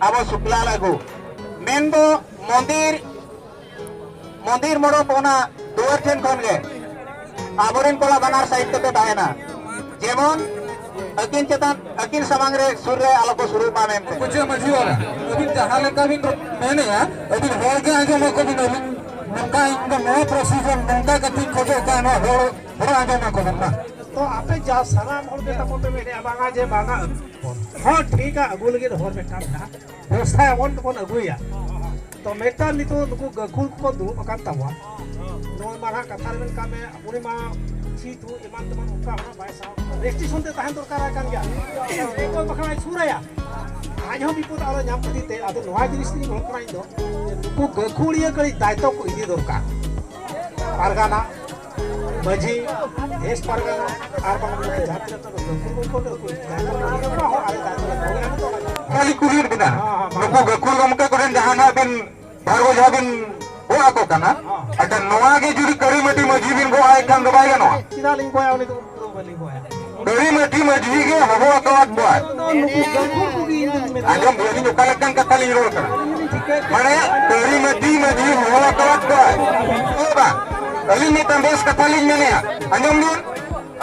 ᱟᱵᱚ ᱥᱩᱠᱞᱟᱞ ᱟᱹᱜᱩ, ᱢᱮᱱᱫᱚ ᱢᱚᱱᱫᱤᱨ, ᱢᱚᱱᱫᱤᱨ ᱢᱚᱲᱚᱯ ᱚᱱᱟ ᱫᱩᱣᱟᱹᱨ ᱴᱷᱮᱱ ᱠᱷᱚᱱ ᱜᱮ ᱟᱵᱚᱨᱮᱱ ᱠᱚᱲᱟ ᱵᱟᱱᱟᱨ ᱥᱟᱭᱤᱰ ᱛᱮᱠᱚ ᱛᱟᱦᱮᱱᱟ, ᱡᱮᱢᱚᱱ ᱟᱹᱠᱤᱱ ᱪᱮᱛᱟᱱ, ᱟᱹᱠᱤᱱ ᱥᱟᱢᱟᱝ ᱨᱮ ᱥᱩᱨ ᱨᱮ ᱟᱞᱚ ᱠᱚ ᱥᱩᱨᱩᱜ ᱢᱟ ᱢᱮᱱᱛᱮ᱾ ᱠᱚᱪᱮ ᱢᱟᱹᱡᱷᱤ ᱵᱟᱵᱟ, ᱟᱹᱵᱤᱱ ᱡᱟᱦᱟᱸ ᱞᱮᱠᱟ ᱵᱤᱱ ᱢᱮᱱᱮᱜᱼᱟ, ᱟᱹᱵᱤᱱ ᱦᱚᱲ ᱜᱮ ᱟᱸᱡᱚᱢ ᱟᱠᱚ ᱵᱤᱱ, ᱟᱹᱵᱤᱱ ᱱᱚᱝᱠᱟ ᱤᱧ ᱫᱚ ᱱᱚᱣᱟ ᱯᱨᱚᱥᱮᱥᱚᱱ ᱱᱚᱝᱠᱟ ᱠᱟᱛᱮᱧ ᱠᱷᱚᱡᱚᱜ ᱠᱟᱱᱟ, ᱱᱚᱣᱟ ᱦᱚᱲ, ᱦᱚᱲ ᱟᱸᱡᱚᱢ ᱟᱠᱚ ᱵᱤᱱ ᱢᱟ᱾ ᱛᱚ ᱟᱯᱮ ᱡᱟ ᱥᱟᱱᱟᱢ ᱦᱚᱲ ᱜᱮ ᱛᱟᱵᱚᱱ ᱯᱮ ᱢᱮᱱᱮᱜᱼᱟ ᱵᱟᱝᱟ ᱡᱮ ᱵᱟᱝᱟ ᱟᱹᱜᱩ ᱠᱚ᱾ ᱦᱚᱸ ᱴᱷᱤᱠᱟ, ᱟᱹᱜᱩ ᱞᱟᱹᱜᱤᱫ ᱦᱚᱨ ᱢᱤᱫᱴᱟᱝ ᱢᱮᱱᱟᱜᱼᱟ, ᱵᱮᱵᱚᱥᱛᱷᱟᱭᱟᱵᱚᱱ ᱛᱮᱵᱚᱱ ᱟᱹᱜᱩᱭᱟ᱾ ᱛᱚ ᱢᱤᱫᱴᱟᱝ ᱱᱤᱛᱚᱜ ᱱᱩᱠᱩ ᱜᱟᱹᱠᱷᱩᱲ ᱠᱚᱠᱚ ᱫᱩᱲᱩᱵ ᱟᱠᱟᱱ ᱛᱟᱵᱚᱱᱟ, ᱱᱚᱜᱼᱚᱭ ᱢᱟ ᱱᱟᱦᱟᱜ ᱠᱟᱛᱷᱟ ᱨᱮ ᱢᱮᱱ ᱠᱟᱜ ᱢᱮ, ᱩᱱᱤ ᱢᱟ ᱪᱷᱤ ᱛᱩ ᱮᱢᱟᱱ ᱛᱮᱢᱟᱱ ᱚᱱᱠᱟ ᱦᱚᱸ ᱵᱟᱭ ᱥᱟᱦᱟᱣ, ᱨᱮᱡᱤᱥᱴᱨᱮᱥᱚᱱ ᱛᱮ ᱛᱟᱦᱮᱸ ᱫᱚᱨᱠᱟᱨ ᱠᱟᱱ ᱜᱮᱭᱟ᱾ ᱚᱠᱚᱭ ᱵᱟᱠᱷᱟᱱ ᱟᱡ ᱥᱩᱨ ᱟᱭᱟ, ᱟᱡ ᱦᱚᱸ ᱵᱤᱯᱚᱫ ᱟᱞᱚ ᱧᱟᱢ ᱠᱷᱟᱹᱛᱤᱨ ᱛᱮ᱾ ᱟᱫᱚ ᱱᱚᱣᱟ ᱡᱤᱱᱤᱥ ᱛᱮᱧ ᱨᱚᱲ ᱠᱟᱱᱟ ᱤᱧ ᱫᱚ, ᱡᱮ ᱱᱩᱠᱩ ᱜᱟᱹᱠᱷᱩᱲᱤᱭᱟᱹ ᱠᱟᱹᱴᱤᱡ ᱫᱟᱭᱤᱛᱛᱚ ᱠᱚ ᱤᱫᱤ ᱫᱚᱨᱠᱟᱨ᱾ ᱯᱟᱨᱜᱟᱱᱟ, ᱢᱟᱹᱡᱷᱤ, ᱫᱮᱥ ᱯᱟᱨᱜᱟᱱᱟ, ᱟᱨ ᱵᱟᱝ ᱡᱟᱦᱟᱸ ᱛᱤᱱᱟᱹᱜ ᱛᱟᱵᱚ ᱜᱟᱹᱠᱷᱩᱲ ᱠᱚ ᱠᱚ ᱟᱞᱮ ᱫᱟᱭᱤᱛᱛᱚ ᱨᱮ ᱫᱚᱦᱚ ᱠᱟᱱᱟ᱾ ᱠᱷᱟᱹᱞᱤ ᱠᱩᱞᱤᱭᱮᱫ ᱵᱤᱱᱟ, ᱱᱩᱠᱩ ᱜᱟᱹᱠᱷᱩᱲ ᱜᱚᱢᱠᱮ ᱠᱚᱨᱮᱱ ᱡᱟᱦᱟᱱᱟᱜ ᱵᱤᱱ ᱵᱟᱨ ᱵᱚᱡᱷᱟ ᱵᱤᱱ ᱜᱚᱜ ᱟᱠᱚ ᱠᱟᱱᱟ᱾ ᱟᱪᱪᱷᱟ, ᱱᱚᱣᱟ ᱜᱮ ᱡᱩᱫᱤ ᱠᱟᱹᱨᱤ ᱢᱟᱹᱴᱤ ᱢᱟᱹᱡᱷᱤ ᱵᱤᱱ ᱜᱚᱜ ᱟᱭ ᱠᱷᱟᱱ ᱫᱚ ᱵᱟᱭ ᱜᱟᱱᱚᱜᱼᱟ? ᱪᱮᱫᱟᱜ ᱞᱤᱧ ᱜᱚᱜᱼᱟ? ᱩᱱᱤ ᱫᱚ ᱩᱱᱠᱩ ᱫᱚ ᱵᱟᱹᱞᱤᱧ ᱜᱚᱜᱼᱟ᱾ ᱠᱟᱹᱨᱤ ᱢᱟᱹᱴᱤ ᱢᱟᱹᱡᱷᱤ ᱜᱮ ᱦᱚᱦᱚ ᱟᱠᱟᱣᱟᱫ ᱠᱚᱣᱟᱭ᱾ ᱱᱩᱠᱩ ᱜᱟᱹᱠᱷᱩᱲ ᱠᱚᱜᱮ ᱤᱧ ᱫᱚᱧ ᱢᱮᱱᱟ᱾ ᱟᱸᱡᱚᱢ ᱵᱤᱱ, ᱟᱹᱞᱤᱧ ᱚᱠᱟ ᱞᱮᱠᱟᱱ ᱠᱟᱛᱷᱟ ᱞᱤᱧ ᱨᱚᱲ ᱠᱟᱱᱟ᱾ ᱢᱟᱱᱮ ᱠᱟᱹᱨᱤ ᱢᱟᱹᱴᱤ ᱢᱟᱹᱡᱷᱤ ᱦᱚᱦᱚ ᱟᱠᱟᱣᱟᱫ ᱠᱚᱣᱟᱭ᱾ ᱦᱳᱭ ᱵᱟᱝ? ᱟᱹᱞᱤᱧ ᱢᱤᱫᱴᱟᱝ ᱵᱮᱥ ᱠᱟᱛᱷᱟ ᱞᱤᱧ ᱢᱮᱱᱮᱜᱼᱟ᱾ ᱟᱸᱡᱚᱢ ᱵᱤᱱ,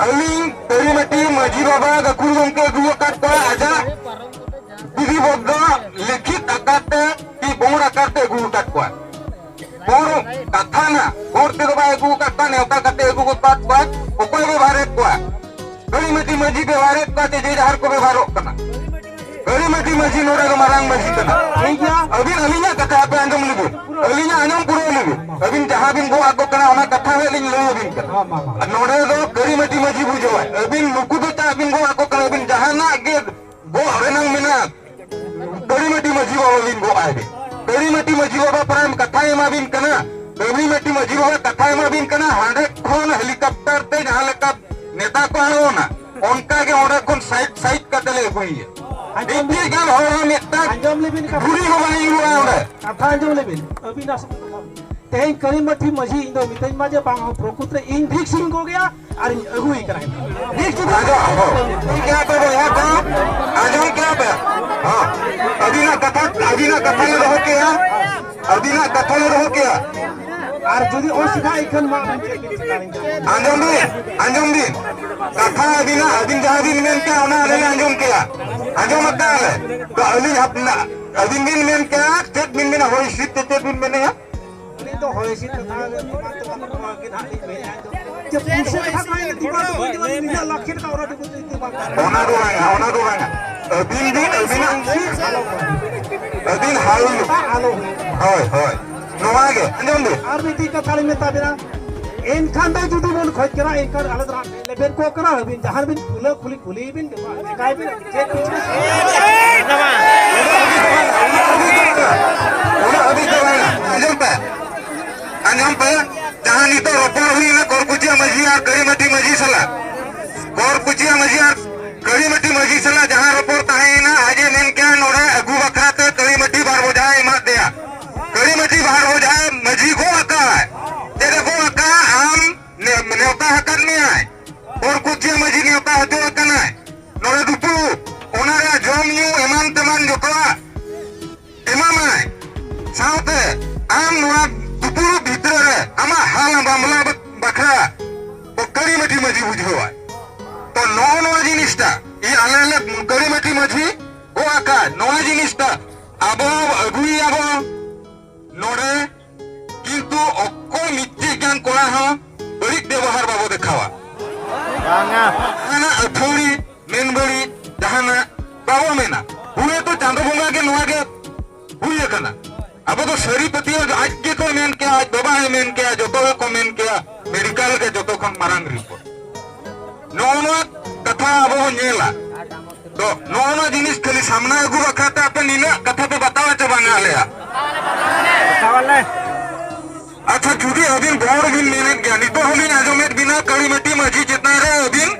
ᱟᱹᱞᱤᱧ ᱠᱟᱹᱨᱤ ᱢᱟᱹᱴᱤ ᱢᱟᱹᱡᱷᱤ ᱵᱟᱵᱟ ᱜᱟᱹᱠᱷᱩᱲ ᱜᱚᱢᱠᱮ ᱟᱹᱜᱩ ᱟᱠᱟᱫ ᱠᱚᱣᱟ ᱟᱡᱟᱜ ᱵᱤᱫᱷᱤᱵᱚᱫᱽᱫᱷᱚ ᱞᱤᱠᱷᱤᱛ ᱟᱠᱟᱨ ᱛᱮ ᱠᱤ ᱵᱚᱱ ᱟᱠᱟᱨ ᱛᱮ ᱟᱹᱜᱩ ᱟᱠᱟᱫ ᱠᱚᱣᱟ᱾ ᱵᱚᱱ ᱠᱟᱛᱷᱟ ᱱᱟ ᱵᱚᱱ ᱛᱮᱫᱚ ᱵᱟᱭ ᱟᱹᱜᱩ ᱟᱠᱟᱫ ᱠᱚᱣᱟ, ᱱᱮᱣᱛᱟ ᱠᱟᱛᱮ ᱟᱹᱜᱩ ᱟᱠᱟᱫ ᱠᱚᱣᱟ᱾ ᱚᱠᱚᱭ ᱵᱮᱵᱷᱟᱨᱮᱫ ᱠᱚᱣᱟ? ᱜᱟᱹᱲᱤ ᱢᱟᱹᱡᱷᱤ ᱢᱟᱹᱡᱷᱤ ᱵᱮᱵᱷᱟᱨᱮᱫ ᱠᱚᱣᱟ ᱥᱮ ᱡᱮ ᱡᱟᱦᱟᱸ ᱨᱮᱠᱚ ᱵᱮᱵᱷᱟᱨᱚᱜ ᱠᱟᱱᱟ? ᱜᱟᱹᱲᱤ ᱢᱟᱹᱡᱷᱤ ᱢᱟᱹᱡᱷᱤ ᱱᱚᱰᱮ ᱫᱚ ᱢᱟᱨᱟᱝ ᱢᱟᱹᱡᱷᱤ ᱠᱟᱱᱟ᱾ ᱴᱷᱤᱠ ᱜᱮᱭᱟ᱾ ᱟᱹᱵᱤᱱ ᱟᱹᱞᱤᱧᱟᱜ ᱠᱟᱛᱷᱟ ᱟᱯᱮ ᱟᱸᱡᱚᱢ ᱞᱮᱵᱤᱱ, ᱟᱹᱞᱤᱧᱟᱜ ᱟᱸᱡᱚᱢ ᱯᱩᱨᱟᱹᱣ ᱞᱮᱵᱤᱱ᱾ ᱟᱹᱵᱤᱱ ᱡᱟᱦᱟᱸ ᱵᱤᱱ ᱜᱚᱜ ᱟᱠᱚ ᱠᱟᱱᱟ, ᱚᱱᱟ ᱠᱟᱛᱷᱟ ᱦᱚᱸ ᱞᱤᱧ ᱞᱟᱹᱭ ᱟᱹᱵᱤᱱ ᱠᱟᱱᱟ᱾ ᱟᱨ ᱱᱚᱰᱮ ᱫᱚ ᱠᱟᱹᱨᱤᱢᱟᱹᱴᱤ ᱢᱟᱹᱡᱷᱤ ᱵᱩᱡᱷᱟᱹᱣᱟᱭ᱾ ᱟᱹᱵᱤᱱ ᱱᱩᱠᱩ ᱫᱚ ᱪᱟᱜ ᱵᱤᱱ ᱜᱚᱜ ᱟᱠᱚ ᱠᱟᱱᱟ, ᱟᱹᱵᱤᱱ ᱡᱟᱦᱟᱱᱟᱜ ᱜᱮ ᱜᱚᱜ ᱨᱮᱱᱟᱜ ᱢᱮᱱᱟᱜ, ᱠᱟᱹᱨᱤᱢᱟᱹᱴᱤ ᱢᱟᱹᱡᱷᱤ ᱵᱟᱵᱟ ᱵᱤᱱ ᱜᱚᱜ ᱟᱭ ᱵᱤᱱ᱾ ᱠᱟᱹᱨᱤᱢᱟᱹᱴᱤ ᱢᱟᱹᱡᱷᱤ ᱵᱟᱵᱟ ᱯᱨᱟᱭ ᱠᱟᱛᱷᱟᱭ ᱮᱢᱟ ᱵᱤᱱ ᱠᱟᱱᱟ, ᱠᱟᱹᱨᱤᱢᱟᱹᱴᱤ ᱢᱟᱹᱡᱷᱤ ᱵᱟᱵᱟ ᱠᱟᱛᱷᱟᱭ ᱮᱢᱟ ᱵᱤᱱ ᱠᱟᱱᱟ, ᱦᱟᱸᱰᱮ ᱠᱷᱚᱱ ᱦᱮᱞᱤᱠᱚᱯᱴᱟᱨ ᱛᱮ ᱡᱟᱦᱟᱸ ᱞᱮᱠᱟ ᱱᱮᱛᱟ ᱠᱚ ᱟᱬᱜᱚᱱᱟ, ᱚᱱᱠᱟ ᱜᱮ ᱚᱸᱰᱮ ᱠᱷᱚᱱ ᱥᱟᱭᱤᱰ ᱥᱟᱭᱤᱰ ᱠᱟᱛᱮ ᱞᱮ ᱟᱹᱜᱩᱭᱮᱭᱟ᱾ ᱟᱸᱡᱚᱢ ᱢᱤᱫᱴᱤᱡ ᱜᱟᱱ ᱦᱚᱲ ᱦᱚᱸ ᱢᱤᱫᱴᱟᱝ ᱟᱸᱡᱚᱢ ᱞᱮᱵᱤᱱ ᱠᱟᱛᱷᱟ᱾ ᱫᱷᱩᱲᱤ ᱦᱚᱸ ᱵᱟᱭ ᱧᱩᱨᱩᱜᱼᱟ ᱚᱸᱰᱮ᱾ ᱠᱟᱛᱷᱟ ᱟᱸᱡᱚᱢ ᱞᱮᱵᱤᱱ, ᱟᱹᱵᱤᱱᱟᱜ ᱥᱚᱢᱚᱭ ᱫᱚ ᱵᱟᱝ᱾ ᱛᱮᱦᱮᱧ ᱠᱟᱹᱨᱤᱢᱟᱹᱴᱤ ᱢᱟᱹᱡᱷᱤ ᱤᱧ ᱫᱚ ᱢᱤᱛᱟᱹᱧ ᱢᱟ ᱡᱮ ᱵᱟᱝ, ᱯᱨᱚᱠᱩᱛ ᱨᱮ ᱤᱧ ᱨᱤᱠᱥ ᱤᱧ ᱜᱚᱜᱮᱭᱟ ᱟᱨ ᱤᱧ ᱟᱹᱜᱩᱭᱮ ᱠᱟᱱᱟ᱾ ᱨᱤᱠᱥ ᱤᱧ ᱟᱸᱡᱚᱢ, ᱦᱚᱸ᱾ ᱴᱷᱤᱠ ᱜᱮᱭᱟ ᱯᱮ ᱵᱚᱭᱦᱟ ᱠᱚ, ᱟᱸᱡᱚᱢ ᱠᱮᱜᱼᱟ ᱯᱮ? ᱦᱚᱸ᱾ ᱟᱹᱵᱤᱱᱟᱜ ᱠᱟᱛᱷᱟ, ᱟᱹᱵᱤᱱᱟᱜ ᱠᱟᱛᱷᱟ ᱞᱮ ᱫᱚᱦᱚ ᱠᱮᱜᱼᱟ, ᱟᱹᱵᱤᱱᱟᱜ ᱠᱟᱛᱷᱟ ᱞᱮ ᱫᱚᱦᱚ ᱠᱮᱜᱼᱟ᱾ ᱟᱨ ᱡᱩᱫᱤ ᱚᱥᱩᱵᱤᱫᱷᱟ ᱤᱠᱷᱟᱹᱱ ᱢᱟ ᱟᱵᱮᱱ ᱪᱮᱫ ᱵᱤᱱ ᱪᱤᱠᱟᱹ ᱞᱤᱧ ᱠᱟᱱᱟ? ᱟᱸᱡᱚᱢ ᱵᱤᱱ, ᱟᱸᱡᱚᱢ ᱵᱤᱱ᱾ ᱠᱟᱛᱷᱟ ᱟᱹᱵᱤᱱᱟᱜ, ᱟᱹᱵᱤᱱ ᱡᱟᱦᱟᱸ ᱵᱤᱱ ᱢᱮᱱ ᱠᱮᱜᱼᱟ, ᱚᱱᱟ ᱟᱞᱮ ᱞᱮ ᱟᱸᱡᱚᱢ ᱠᱮᱜᱼᱟ᱾ ᱟᱸᱡᱚᱢ ᱟᱠᱟᱫᱼᱟ ᱞᱮ᱾ ᱛᱚ ᱟᱹᱞᱤᱧ ᱦᱟᱯ-, ᱟᱹᱵᱤᱱ ᱵᱤᱱ ᱢᱮᱱ ᱠᱮᱜᱼᱟ, ᱪᱮᱫ ᱵᱤᱱ ᱢᱮᱱᱟ? ᱦᱚᱭ ᱦᱤᱸᱥᱤᱫ ᱛᱮ ᱪᱮᱫ ᱵᱤᱱ ᱢᱮᱱᱮᱜᱼᱟ? ᱟᱹᱞᱤᱧ ᱫᱚ ᱦᱚᱭ ᱦᱤᱸᱥᱤᱫ ᱠᱟᱛᱷᱟ ᱜᱮ ᱫᱤᱢᱟᱜ ᱛᱮ ᱵᱟᱹᱱᱩᱜ ᱱᱚᱣᱟ ᱜᱮ ᱱᱟᱦᱟᱜ ᱞᱤᱧ ᱢᱮᱱᱮᱫᱼᱟ᱾ ᱡᱮ ᱯᱩᱭᱥᱟᱹ ᱠᱟᱛᱷᱟ ᱠᱚ ᱦᱮᱡ ᱞᱮᱱᱠᱷᱟᱱ ᱫᱤᱢᱟᱜ ᱛᱮ ᱵᱟᱹᱱᱩᱜ ᱱᱚᱣᱟ ᱜᱮ ᱱᱤᱱᱟᱹᱜ ᱞᱟᱠᱷ ᱪᱮᱫ ᱞᱮᱠᱟ ᱚᱱᱟ ᱫᱚ ᱵᱟᱝ ᱠᱟᱱᱟ, ᱚᱱᱟ ᱫᱚ ᱵᱟᱝᱟ, ᱚᱱᱟ ᱫᱚ ᱵᱟᱝᱟ᱾ ᱟᱹᱵᱤᱱ ᱵᱤᱱ, ᱟᱹᱵᱤᱱᱟᱜ ᱟᱹᱵᱤᱱ ᱦᱟᱞ᱾ ᱟᱞᱚ ᱦᱩᱭᱩᱜ᱾ ᱦᱳᱭ, ᱦᱳᱭ᱾ ᱱᱚᱣᱟ ᱜᱮ, ᱟᱸᱡᱚᱢ ᱵᱤᱱ᱾ ᱟᱨ ᱢᱤᱫᱴᱤᱡ ᱠᱟᱛᱷᱟ ᱞᱤᱧ ᱢᱮᱛᱟ ᱵᱤᱱᱟ, ᱮᱱᱠᱷᱟᱱ ᱫᱚ ᱡᱩᱫᱤ ᱵᱚᱱ ᱠᱷᱚᱡᱽ ᱠᱟᱱᱟ, ᱮᱱᱠᱷᱟᱱ ᱟᱞᱮ ᱫᱚ ᱦᱟᱸᱜ ᱞᱮᱵᱮᱫ ᱠᱚ ᱠᱟᱱᱟ, ᱟᱹᱵᱤᱱ ᱡᱟᱦᱟᱸ ᱵᱤᱱ ᱠᱷᱩᱞᱟᱹ ᱠᱷᱩᱞᱤ ᱠᱩᱞᱤ ᱵᱤᱱ, ᱪᱮᱫ ᱯᱤᱪᱷᱤ ᱩᱱᱟᱹᱜ ᱦᱟᱹᱵᱤᱡ ᱫᱚ ᱵᱟᱝᱟ, ᱩᱱᱟᱹᱜ ᱦᱟᱹᱵᱤᱡ ᱫᱚ ᱵᱟᱝᱟ᱾ ᱟᱸᱡᱚᱢ ᱯᱮ, ᱟᱸᱡᱚᱢ ᱯᱮ, ᱡᱟᱦᱟᱸ ᱱᱤᱛᱚᱜ ᱨᱚᱯᱚᱲ ᱦᱩᱭᱱᱟ ᱠᱚᱨᱠᱩᱪᱤᱭᱟᱹ ᱢᱟᱹᱡᱷᱤ ᱟᱨ ᱠᱟᱹᱨᱤᱢᱟᱹᱴᱤ ᱢᱟᱹᱡᱷᱤ ᱥᱟᱞᱟᱜ, ᱠᱚᱨᱠᱩᱪᱤᱭᱟᱹ ᱢᱟᱹᱡᱷᱤ ᱟᱨ ᱠᱟᱹᱨᱤᱢᱟᱹᱴᱤ ᱢᱟᱹᱡᱷᱤ ᱥᱟᱞᱟᱜ ᱡᱟᱦᱟᱸ ᱨᱚᱯᱚᱲ ᱛᱟᱦᱮᱸᱭᱮᱱᱟ, ᱟᱡ ᱮ ᱢᱮᱱ ᱠᱮᱜᱼᱟ, ᱱᱚᱰᱮ ᱟᱹᱜᱩ ᱵᱟᱠᱷᱨᱟ ᱛᱮ ᱠᱟᱹᱨᱤᱢᱟᱹᱴᱤ ᱵᱟᱨ ᱵᱚᱡᱷᱟᱭ ᱮᱢᱟᱫ ᱫᱮᱭᱟ᱾ ᱠᱟᱹᱨᱤᱢᱟᱹᱴᱤ ᱵᱟᱨ ᱵᱚᱡᱷᱟ ᱢᱟᱹᱡᱷᱤ ᱜᱚᱜ ᱟᱠᱟᱫ᱾ ᱪᱮᱫ ᱮ ᱜᱚᱜ ᱟᱠᱟᱫ? ᱟᱢ ᱱᱮ-, ᱱᱮᱣᱛᱟ ᱟᱠᱟᱫ ᱢᱮᱭᱟᱭ᱾ ᱠᱚᱨᱠᱩᱪᱤᱭᱟᱹ ᱢᱟᱹᱡᱷᱤ ᱱᱮᱣᱛᱟ ᱦᱚᱪᱚ ᱟᱠᱟᱱᱟᱭ᱾ ᱱᱚᱰᱮ ᱫᱩᱯᱲᱩᱵ, ᱚᱱᱟ ᱨᱮᱭᱟᱜ ᱡᱚᱢ ᱧᱩ ᱮᱢᱟᱱ ᱛᱮᱢᱟᱱ ᱡᱚᱛᱚᱣᱟᱜ ᱮᱢᱟᱢᱟᱭ᱾ ᱥᱟᱶᱛᱮ ᱟᱢ ᱱᱚᱣᱟ ᱫᱩᱯᱲᱩᱵ ᱵᱷᱤᱛᱨᱤ ᱨᱮ ᱟᱢᱟᱜ ᱦᱟᱞ ᱢᱟᱢᱞᱟ ᱵᱟ-, ᱵᱟᱠᱷᱨᱟ ᱠᱟᱹᱨᱤᱢᱟᱹᱴᱤ ᱢᱟᱹᱡᱷᱤ ᱵᱩᱡᱷᱟᱹᱣᱟᱭ᱾ ᱛᱚ ᱱᱚᱜᱼᱚ ᱱᱚᱣᱟ ᱡᱤᱱᱤᱥᱴᱟ ᱤᱧ ᱟᱞᱮ ᱞᱮ ᱠᱟᱹᱨᱤᱢᱟᱹᱴᱤ ᱢᱟᱹᱡᱷᱤ ᱜᱚᱜ ᱟᱠᱟᱫ ᱱᱚᱣᱟ ᱡᱤᱱᱤᱥᱴᱟ ᱟᱵᱚ ᱟᱹᱜᱩᱭᱟᱵᱚ ᱱᱚᱰᱮ, ᱠᱤᱱᱛᱩ ᱚᱠᱚᱭ ᱢᱤᱫᱴᱤᱡ ᱜᱟᱱ ᱠᱚᱲᱟ ᱦᱚᱸ ᱵᱟᱹᱲᱤᱡ ᱵᱮᱵᱚᱦᱟᱨ ᱵᱟᱵᱚ ᱫᱮᱠᱷᱟᱣᱟ᱾ ᱵᱟᱝᱟ᱾ ᱡᱟᱦᱟᱱᱟᱜ ᱟᱹᱛᱷᱟᱹᱣᱲᱤ, ᱢᱮᱱ ᱵᱟᱹᱲᱤᱡ, ᱡᱟᱦᱟᱱᱟᱜ ᱵᱟᱵᱚ ᱢᱮᱱᱟ᱾ ᱦᱩᱭᱮᱛᱚ ᱪᱟᱸᱫᱚ ᱵᱚᱸᱜᱟ ᱜᱮ ᱱᱚᱣᱟ ᱜᱮ ᱦᱩᱭ ᱟᱠᱟᱱᱟ᱾ ᱟᱵᱚ ᱫᱚ ᱥᱟᱹᱨᱤ ᱯᱟᱹᱛᱭᱟᱹᱣ ᱟᱡ ᱜᱮᱠᱚ ᱢᱮᱱ ᱠᱮᱭᱟ, ᱟᱡ ᱵᱟᱵᱟ ᱦᱚᱸᱭ ᱢᱮᱱ ᱠᱮᱭᱟ, ᱡᱚᱛᱚ ᱜᱮᱠᱚ ᱢᱮᱱ ᱠᱮᱭᱟ, ᱢᱮᱰᱤᱠᱟᱞ ᱜᱮ ᱡᱚᱛᱚ ᱠᱷᱚᱱ ᱢᱟᱨᱟᱝ ᱨᱤᱯᱳᱨᱴ᱾ ᱱᱚᱜᱼᱚ ᱱᱚᱣᱟ ᱠᱟᱛᱷᱟ ᱟᱵᱚ ᱵᱚᱱ ᱧᱮᱞᱟ᱾ ᱛᱚ ᱱᱚᱜᱼᱚ ᱱᱚᱣᱟ ᱡᱤᱱᱤᱥ ᱠᱷᱟᱹᱞᱤ ᱥᱟᱢᱱᱟ ᱟᱹᱜᱩ ᱵᱟᱠᱷᱨᱟ ᱛᱮ ᱟᱯᱮ ᱱᱤᱱᱟᱹᱜ ᱠᱟᱛᱷᱟ ᱯᱮ ᱵᱟᱛᱟᱣᱟ ᱪᱮ ᱵᱟᱝᱟ ᱟᱞᱮᱭᱟᱜ? ᱟᱪᱪᱷᱟ, ᱡᱩᱫᱤ ᱟᱹᱵᱤᱱ ᱵᱚᱲ ᱵᱤᱱ ᱢᱮᱱᱮᱫ ᱜᱮᱭᱟ, ᱱᱤᱛᱚᱜ ᱦᱚᱸᱞᱤᱧ ᱟᱸᱡᱚᱢᱮᱫ ᱵᱤᱱᱟ ᱠᱟᱹᱲᱤᱢᱟᱹᱴᱤ ᱢᱟᱹᱡᱷᱤ ᱪᱮᱛᱟᱱ ᱨᱮ ᱟᱹᱵᱤᱱ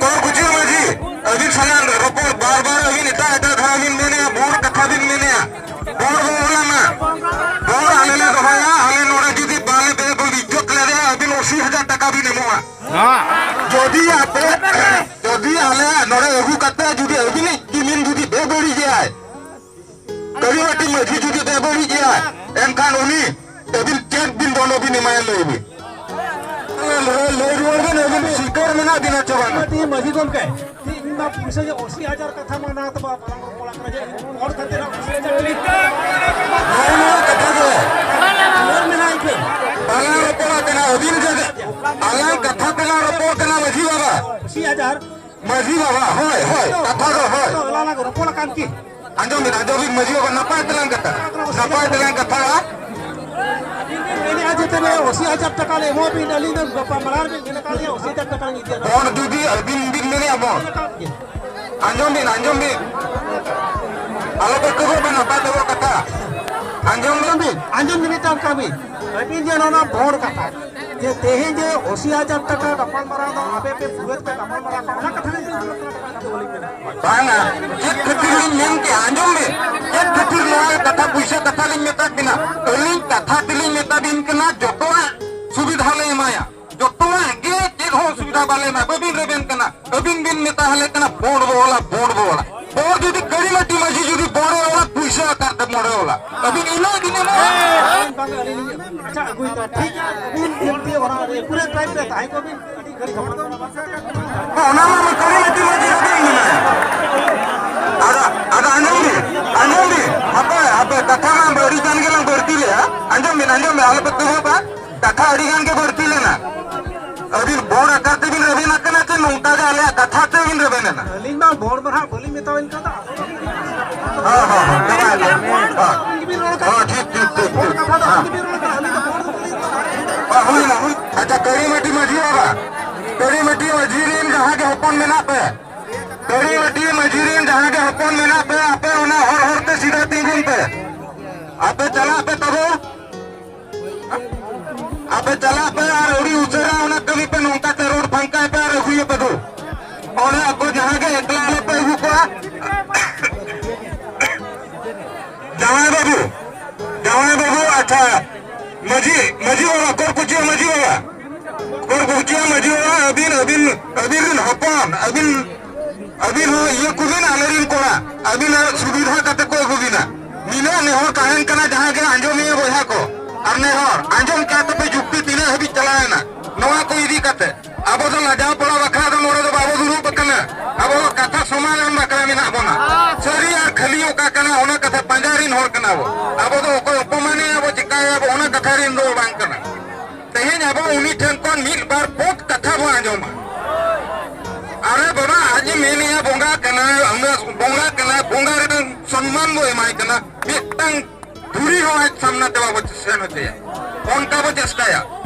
ᱠᱚᱲ ᱠᱩᱪᱤᱭᱟᱹ ᱢᱟᱹᱡᱷᱤ, ᱟᱹᱵᱤᱱ ᱥᱟᱞᱟᱜ ᱨᱚᱯᱚᱲ ᱵᱟᱨ ᱵᱟᱨ ᱟᱹᱵᱤᱱ ᱮᱴᱟᱜ ᱮᱴᱟᱜ ᱫᱷᱟᱣ ᱵᱤᱱ ᱢᱮᱱᱮᱜᱼᱟ, ᱵᱚᱲ ᱠᱟᱛᱷᱟ ᱵᱤᱱ ᱢᱮᱱᱮᱜᱼᱟ, ᱵᱚᱲ ᱵᱚ ᱚᱞᱟ ᱢᱟ, ᱵᱚᱲ ᱟᱞᱮ ᱞᱮ ᱫᱚᱦᱚᱭᱟ, ᱟᱞᱮ ᱱᱚᱰᱮ ᱡᱩᱫᱤ ᱵᱟᱞᱮ ᱵᱮ-, ᱵᱮ-, ᱤᱡᱽᱡᱚᱛ ᱞᱮᱫᱮᱭᱟ, ᱟᱹᱵᱤᱱ ᱟᱥᱤ ᱦᱟᱡᱟᱨ ᱴᱟᱠᱟ ᱵᱤᱱ ᱮᱢᱚᱜᱼᱟ᱾ ᱦᱮᱸ᱾ ᱡᱩᱫᱤ ᱟᱯᱮ, ᱡᱩᱫᱤ ᱟᱞᱮ ᱱᱚᱰᱮ ᱟᱹᱜᱩ ᱠᱟᱛᱮ ᱡᱩᱫᱤ ᱟᱹᱵᱤᱱᱤᱡ ᱡᱩᱢᱤᱱ ᱡᱩᱫᱤ ᱵᱮᱵᱟᱹᱲᱤᱡ ᱮᱭᱟᱭ, ᱠᱟᱹᱨᱤᱵᱟᱹᱴᱤ ᱢᱟᱹᱡᱷᱤ ᱡᱩᱫᱤ ᱵᱮᱵᱟᱹᱲᱤᱡ ᱮᱭᱟ, ᱮᱱᱠᱷᱟᱱ ᱩᱱᱤ ᱟᱹᱵᱤᱱ ᱪᱮᱫ ᱵᱤᱱ ᱫᱚᱱᱰᱚ ᱵᱤᱱ ᱮᱢᱟᱭᱟ ᱞᱟᱹᱭ ᱵᱤᱱ? ᱞᱟᱹᱭ, ᱞᱟᱹᱭ ᱨᱩᱣᱟᱹᱲ ᱵᱤᱱ, ᱟᱹᱵᱤᱱ ᱥᱤᱠᱟᱹᱨ ᱢᱮᱱᱟᱜ ᱵᱤᱱᱟ ᱪᱮ ᱵᱟᱝᱟ? ᱠᱟᱹᱴᱤᱡ ᱢᱟᱹᱡᱷᱤ ᱜᱚᱢᱠᱮ, ᱤᱧ ᱢᱟ ᱯᱩᱭᱥᱟᱹ ᱜᱮ ᱟᱥᱤ ᱦᱟᱡᱟᱨ ᱠᱟᱛᱷᱟ ᱢᱟ ᱱᱟ ᱛᱟᱵᱟ ᱵᱟᱞᱟᱝ ᱨᱚᱯᱚᱲ ᱟᱠᱟᱱᱟ ᱡᱮ ᱤᱧ ᱦᱚᱲ ᱠᱷᱟᱹᱛᱤᱨ ᱟᱜ ᱯᱩᱭᱥᱟᱹ ᱪᱟᱞ ᱞᱤᱧ᱾ ᱱᱚᱜᱼᱚ ᱱᱚᱣᱟ ᱠᱟᱛᱷᱟ ᱜᱮ᱾ ᱨᱩᱣᱟᱹᱲ ᱢᱮᱱᱟᱜ ᱤᱧ ᱯᱮ᱾ ᱵᱟᱞᱟᱝ ᱨᱚᱯᱚᱲ ᱟᱠᱟᱱᱟ, ᱟᱹᱵᱤᱱ ᱜᱮ ᱟᱞᱟᱝ ᱠᱟᱛᱷᱟ ᱛᱮᱞᱟᱝ ᱨᱚᱯᱚᱲ ᱠᱟᱱᱟ ᱢᱟᱹᱡᱷᱤ ᱵᱟᱵᱟ᱾ ᱟᱥᱤ ᱦᱟᱡᱟᱨ᱾ ᱢᱟᱹᱡᱷᱤ ᱵᱟᱵᱟ, ᱦᱳᱭ, ᱦᱳᱭ, ᱠᱟᱛᱷᱟ ᱫᱚ ᱦᱳᱭ᱾ ᱛᱚ, ᱟᱞᱟᱝ ᱞᱟᱝ ᱨᱚᱯᱚᱲ ᱟᱠᱟᱱ ᱠᱤ? ᱟᱸᱡᱚᱢ ᱵᱤᱱ, ᱟᱸᱡᱚᱢ ᱵᱤᱱ, ᱢᱟᱹᱡᱷᱤ ᱵᱟᱵᱟ, ᱱᱟᱯᱟᱭ ᱛᱮᱞᱟᱝ ᱠᱟᱛᱷᱟ, ᱱᱟᱯᱟᱭ ᱛᱮᱞᱟᱝ ᱠᱟᱛᱷᱟᱜᱼᱟ᱾ ᱟᱹᱵᱤᱱ ᱵᱤᱱ ᱢᱮᱱᱮᱫᱼᱟ ᱡᱮ ᱛᱚᱵᱮ ᱟᱥᱤ ᱦᱟᱡᱟᱨ ᱴᱟᱠᱟ ᱞᱮ ᱮᱢᱟ ᱵᱤᱱ, ᱟᱹᱞᱤᱧ ᱫᱚ ᱜᱟᱯᱟ ᱢᱟᱲᱟᱝ ᱵᱤᱱ ᱢᱮᱱ ᱟᱠᱟᱫ ᱞᱤᱧᱟ ᱟᱥᱤ ᱦᱟᱡᱟᱨ ᱴᱟᱠᱟ ᱞᱤᱧ ᱤᱫᱤᱭᱟ᱾ ᱵᱚᱱ ᱡᱩᱫᱤ ᱟᱹᱵᱤᱱ ᱵᱤᱱ ᱢᱮᱱᱮᱫᱼᱟ ᱵᱚᱱ, ᱟᱸᱡᱚᱢ ᱵᱤᱱ, ᱟᱸᱡᱚᱢ ᱵᱤᱱ, ᱟᱞᱚ ᱯᱮ ᱠᱟᱹᱵᱟᱹᱜ ᱵᱮᱱ, ᱱᱟᱯᱟᱭ ᱛᱮᱵᱚ ᱠᱟᱛᱷᱟ᱾ ᱟᱸᱡᱚᱢ ᱵᱤᱱ, ᱟᱸᱡᱚᱢ ᱵᱤᱱ, ᱢᱤᱫᱴᱟᱝ ᱠᱟᱹᱢᱤ, ᱟᱹᱵᱤᱱ ᱡᱮ ᱱᱚᱣᱟ ᱵᱷᱚᱲ ᱠᱟᱛᱷᱟ, ᱡᱮ ᱛᱮᱦᱮᱧ ᱡᱮ ᱟᱥᱤ ᱦᱟᱡᱟᱨ ᱴᱟᱠᱟ ᱜᱟᱯᱟᱞ ᱢᱟᱨᱟᱣ ᱫᱚ ᱟᱯᱮ ᱯᱮ ᱯᱩᱨᱟᱹᱫ ᱯᱮ ᱜᱟᱯᱟᱞ ᱢᱟᱨᱟᱣ ᱠᱚᱜᱼᱟ, ᱚᱱᱟ ᱠᱟᱛᱷᱟ ᱜᱮ ᱤᱧ ᱫᱚ ᱵᱟᱹᱞᱤᱧ ᱢᱮᱱᱟ᱾ ᱵᱟᱝᱟ, ᱪᱮᱫ ᱠᱷᱟᱹᱛᱤᱨ ᱞᱤᱧ ᱢᱮᱱ ᱠᱮᱜᱼᱟ, ᱟᱸᱡᱚᱢ ᱵᱤᱱ, ᱪᱮᱫ ᱠᱷᱟᱹᱛᱤᱨ ᱱᱚᱣᱟ ᱠᱟᱛᱷᱟ ᱯᱩᱭᱥᱟᱹ ᱠᱟᱛᱷᱟ ᱞᱤᱧ ᱢᱮᱛᱟᱫ ᱵᱤᱱᱟ? ᱟᱹᱞᱤᱧ ᱠᱟᱛᱷᱟ ᱛᱮᱞᱤᱧ ᱢᱮᱛᱟ ᱵᱤᱱ ᱠᱟᱱᱟ, ᱡᱚᱛᱚᱣᱟᱜ ᱥᱩᱵᱤᱫᱷᱟ ᱞᱮ ᱮᱢᱟᱭᱟ, ᱡᱚᱛᱚᱣᱟᱜ ᱜᱮ, ᱪᱮᱫ ᱦᱚᱸ ᱚᱥᱩᱵᱤᱫᱷᱟ ᱵᱟᱞᱮ ᱮᱢᱟ, ᱵᱟᱹᱵᱤᱱ ᱨᱮᱵᱮᱱ ᱠᱟᱱᱟ᱾ ᱟᱹᱵᱤᱱ ᱵᱤᱱ ᱢᱮᱛᱟ ᱦᱟᱞᱮ ᱠᱟᱱᱟ, ᱵᱷᱳᱴ ᱵᱚ ᱚᱞᱟ, ᱵᱷᱳᱴ ᱵᱚ ᱚᱞᱟ᱾ ᱵᱷᱳᱴ ᱡᱩᱫᱤ ᱠᱟᱹᱲᱤᱢᱟᱹᱴᱤ ᱢᱟᱹᱡᱷᱤ ᱡᱩᱫᱤ ᱵᱷᱳᱴ ᱮ ᱚᱞᱟ, ᱯᱩᱭᱥᱟᱹ ᱟᱠᱟᱫ ᱛᱮ ᱵᱷᱳᱴ ᱮ ᱚᱞᱟ᱾ ᱟᱹᱵᱤᱱ ᱤᱱᱟᱹ ᱵᱤᱱ ᱮᱢᱟ᱾ ᱵᱟᱝ, ᱟᱹᱞᱤᱧ ᱞᱤᱧ ᱮᱢᱟ᱾ ᱟᱪᱪᱷᱟ, ᱟᱹᱜᱩᱭ ᱛᱟ᱾ ᱴᱷᱤᱠ ᱜᱮᱭᱟ, ᱟᱹᱵᱤᱱ ᱵᱤᱱᱛᱤ ᱚᱱᱟ ᱨᱮ ᱯᱩᱨᱟᱹ ᱴᱟᱭᱤᱢ ᱨᱮ ᱛᱟᱦᱮᱸ ᱠᱚᱜ ᱵᱤᱱ, ᱟᱹᱰᱤ ᱜᱷᱟᱹᱲᱤᱡ ᱦᱚᱯᱚᱱ ᱠᱟᱱᱟ᱾ ᱚᱱᱟ ᱢᱟ ᱠᱟᱹᱲᱤᱢᱟᱹᱴᱤ ᱢᱟᱹᱡᱷᱤ ᱨᱮᱵᱮᱱ ᱢᱮᱱᱟᱭᱟ᱾ ᱟᱫᱚ, ᱟᱫᱚ ᱟᱸᱡᱚᱢ ᱵᱤᱱ, ᱟᱸᱡᱚᱢ ᱵᱤᱱ᱾ ᱦᱟᱯᱮ, ᱦᱟᱯᱮ, ᱠᱟᱛᱷᱟ ᱢᱟ ᱟᱹᱰᱤ ᱜᱟᱱ ᱜᱮᱞᱟᱝ ᱵᱟᱹᱲᱛᱤ ᱞᱮᱜᱼᱟ᱾ ᱟᱸᱡᱚᱢ ᱵᱤᱱ, ᱟᱸᱡᱚᱢ ᱵᱤᱱ, ᱟᱞᱚᱯᱮ ᱛᱩᱦᱩᱵᱟ᱾ ᱠᱟᱛᱷᱟ ᱟᱹᱰᱤ ᱜᱟᱱ ᱜᱮ ᱵᱟᱹᱲᱛᱤ ᱞᱮᱱᱟ᱾ ᱟᱹᱵᱤᱱ ᱵᱚᱲ ᱟᱠᱟᱨ ᱛᱮᱵᱤᱱ ᱨᱮᱵᱮᱱ ᱟᱠᱟᱱᱟ ᱪᱮ ᱱᱚᱝᱠᱟ ᱜᱮ ᱟᱞᱮᱭᱟᱜ ᱠᱟᱛᱷᱟ ᱛᱮᱵᱤᱱ ᱨᱮᱵᱮᱱ ᱮᱱᱟ? ᱟᱹᱞᱤᱧ ᱢᱟ ᱵᱚᱲ ᱫᱚ ᱦᱟᱸᱜ ᱵᱟᱹᱞᱤᱧ ᱢᱮᱛᱟᱣᱟᱵᱤᱱ ᱠᱟᱱᱟ᱾ ᱦᱚᱸ, ᱦᱚᱸ, ᱦᱚᱸ, ᱪᱟᱵᱟᱭᱮᱱᱟ᱾ ᱦᱚᱸ᱾ ᱦᱚᱸ, ᱴᱷᱤᱠ, ᱴᱷᱤᱠ, ᱴᱷᱤᱠ, ᱴᱷᱤᱠ᱾ ᱦᱮᱸ᱾ ᱦᱚᱸ, ᱦᱩᱭᱱᱟ, ᱦᱩᱭ-, ᱟᱪᱪᱷᱟ, ᱠᱟᱹᱲᱤᱢᱟᱹᱴᱤ ᱢᱟᱹᱡᱷᱤ ᱵᱟᱵᱟ, ᱠᱟᱹᱲᱤᱢᱟᱹᱴᱤ ᱢᱟᱹᱡᱷᱤ ᱨᱮᱱ ᱡᱟᱦᱟᱸ ᱜᱮ ᱦᱚᱯᱚᱱ ᱢᱮᱱᱟᱜ ᱯᱮ, ᱠᱟᱹᱲᱤᱢᱟᱹᱴᱤ ᱢᱟᱹᱡᱷᱤ ᱨᱮᱱ ᱡᱟᱦᱟᱸ ᱜᱮ ᱦᱚᱯᱚᱱ ᱢᱮᱱᱟᱜ ᱯᱮ, ᱟᱯᱮ ᱚᱱᱟ ᱦᱚᱨ ᱦᱚᱨ ᱛᱮ ᱥᱤᱫᱷᱟᱹ ᱛᱤᱸᱜᱩᱱ ᱯᱮ᱾ ᱟᱯᱮ ᱪᱟᱞᱟᱜ ᱯᱮ ᱛᱟᱵᱚ, ᱟᱯᱮ ᱪᱟᱞᱟᱜ ᱯᱮ ᱟᱨ ᱟᱹᱰᱤ ᱩᱥᱟᱹᱨᱟ ᱚᱱᱟ ᱠᱟᱹᱢᱤ ᱯᱮ, ᱱᱚᱝᱠᱟ ᱛᱮ ᱨᱳᱰ ᱯᱷᱟᱸᱠᱟᱭ ᱯᱮ ᱟᱨ ᱟᱹᱜᱩᱭᱮᱯᱮ ᱫᱩ᱾ ᱚᱱᱟ ᱠᱚ ᱡᱟᱦᱟᱸ ᱜᱮ ᱮᱠᱞᱟ ᱟᱞᱚᱯᱮ ᱟᱹᱜᱩ ᱠᱚᱣᱟ᱾ ᱡᱟᱶᱟᱭ ᱵᱟᱹᱵᱩ, ᱡᱟᱶᱟᱭ ᱵᱟᱹᱵᱩ, ᱟᱪᱪᱷᱟ, ᱢᱟᱹᱡᱷᱤ, ᱢᱟᱹᱡᱷᱤ ᱵᱟᱵᱟ, ᱠᱚᱨᱠᱩᱪᱤᱭᱟᱹ ᱢᱟᱹᱡᱷᱤ ᱵᱟᱵᱟ, ᱠᱚᱨᱠᱩᱪᱤᱭᱟᱹ ᱢᱟᱹᱡᱷᱤ ᱵᱟᱵᱟ, ᱟᱹᱵᱤᱱ, ᱟᱹᱵᱤᱱ, ᱟᱹᱵᱤᱱ ᱨᱮᱱ ᱦᱚᱯᱚᱱ, ᱟᱹᱵᱤᱱ, ᱟᱹᱵᱤᱱ ᱦᱚᱸ ᱤᱭᱟᱹ ᱠᱚᱵᱤᱱ, ᱟᱞᱮᱨᱮᱱ ᱠᱚᱲᱟ, ᱟᱹᱵᱤᱱᱟᱜ ᱥᱩᱵᱤᱫᱷᱟ ᱠᱟᱛᱮ ᱠᱚ ᱟᱹᱜᱩ ᱵᱤᱱᱟ᱾ ᱱᱤᱱᱟᱹᱜ ᱱᱮᱦᱚᱨ ᱛᱟᱦᱮᱱ ᱠᱟᱱᱟ, ᱡᱟᱦᱟᱸ ᱜᱮ ᱟᱸᱡᱚᱢᱤᱭᱟᱹ ᱵᱚᱭᱦᱟ ᱠᱚ, ᱟᱨ ᱱᱮᱦᱚᱨ ᱟᱸᱡᱚᱢ ᱠᱮᱜᱼᱟ ᱛᱟᱯᱮ, ᱡᱩᱠᱛᱤ ᱛᱤᱱᱟᱹᱜ ᱦᱟᱹᱵᱤᱡ ᱪᱟᱞᱟᱣᱮᱱᱟ ᱱᱚᱣᱟ ᱠᱚ ᱤᱫᱤ ᱠᱟᱛᱮ᱾ ᱟᱵᱚ ᱫᱚ ᱞᱟᱡᱟᱣ ᱯᱟᱲᱟ ᱵᱟᱠᱷᱨᱟ ᱫᱚ ᱱᱚᱰᱮ ᱫᱚ ᱵᱟᱵᱚ ᱫᱩᱲᱩᱵ ᱟᱠᱟᱱᱟ᱾ ᱟᱵᱚ ᱫᱚ ᱠᱟᱛᱷᱟ ᱥᱚᱢᱟᱫᱷᱟᱱ ᱵᱟᱠᱷᱨᱟ ᱢᱮᱱᱟᱜ ᱵᱚᱱᱟ᱾ ᱥᱟᱹᱨᱤ ᱟᱨ ᱠᱷᱟᱹᱞᱤ ᱚᱠᱟ ᱠᱟᱱᱟ, ᱚᱱᱟ ᱠᱟᱛᱷᱟ ᱯᱟᱸᱡᱟ ᱨᱮᱱ ᱦᱚᱲ ᱠᱟᱱᱟ ᱵᱚ᱾ ᱟᱵᱚ ᱫᱚ ᱚᱠᱚᱭ ᱚᱯᱚᱢᱟᱱᱮᱭᱟ ᱵᱚ, ᱪᱤᱠᱟᱹᱭᱟ ᱵᱚ, ᱚᱱᱟ ᱠᱟᱛᱷᱟ ᱨᱮᱱ ᱫᱚ ᱵᱟᱝ ᱠᱟᱱᱟ᱾ ᱛᱮᱦᱮᱧ ᱟᱵᱚ ᱩᱱᱤ ᱴᱷᱮᱱ ᱠᱷᱚᱱ ᱢᱤᱫ ᱵᱟᱨ ᱯᱚᱫ ᱠᱟᱛᱷᱟ ᱵᱚ ᱟᱸᱡᱚᱢᱟ᱾ ᱟᱨᱮ ᱵᱟᱵᱟ, ᱟᱡ ᱮ ᱢᱮᱱᱮᱜᱼᱟ ᱵᱚᱸᱜᱟ ᱠᱟᱱᱟᱭ, ᱩᱱᱟᱹᱜ ᱵᱚᱸᱜᱟ ᱠᱟᱱᱟᱭ, ᱵᱚᱸᱜᱟ ᱨᱮᱱᱟᱜ ᱥᱚᱱᱢᱟᱱ ᱵᱚ ᱮᱢᱟᱭ ᱠᱟᱱᱟ᱾ ᱢᱤᱫᱴᱟᱝ ᱫᱷᱩᱲᱤ ᱦᱚᱸ ᱟᱡ ᱥᱟᱢᱱᱟ ᱛᱮ ᱵᱟᱵᱚ ᱥᱮᱱ ᱦᱚᱪᱚᱭᱟ᱾ ᱚᱱᱠᱟ ᱵᱚ ᱪᱮᱥᱴᱟᱭᱟ᱾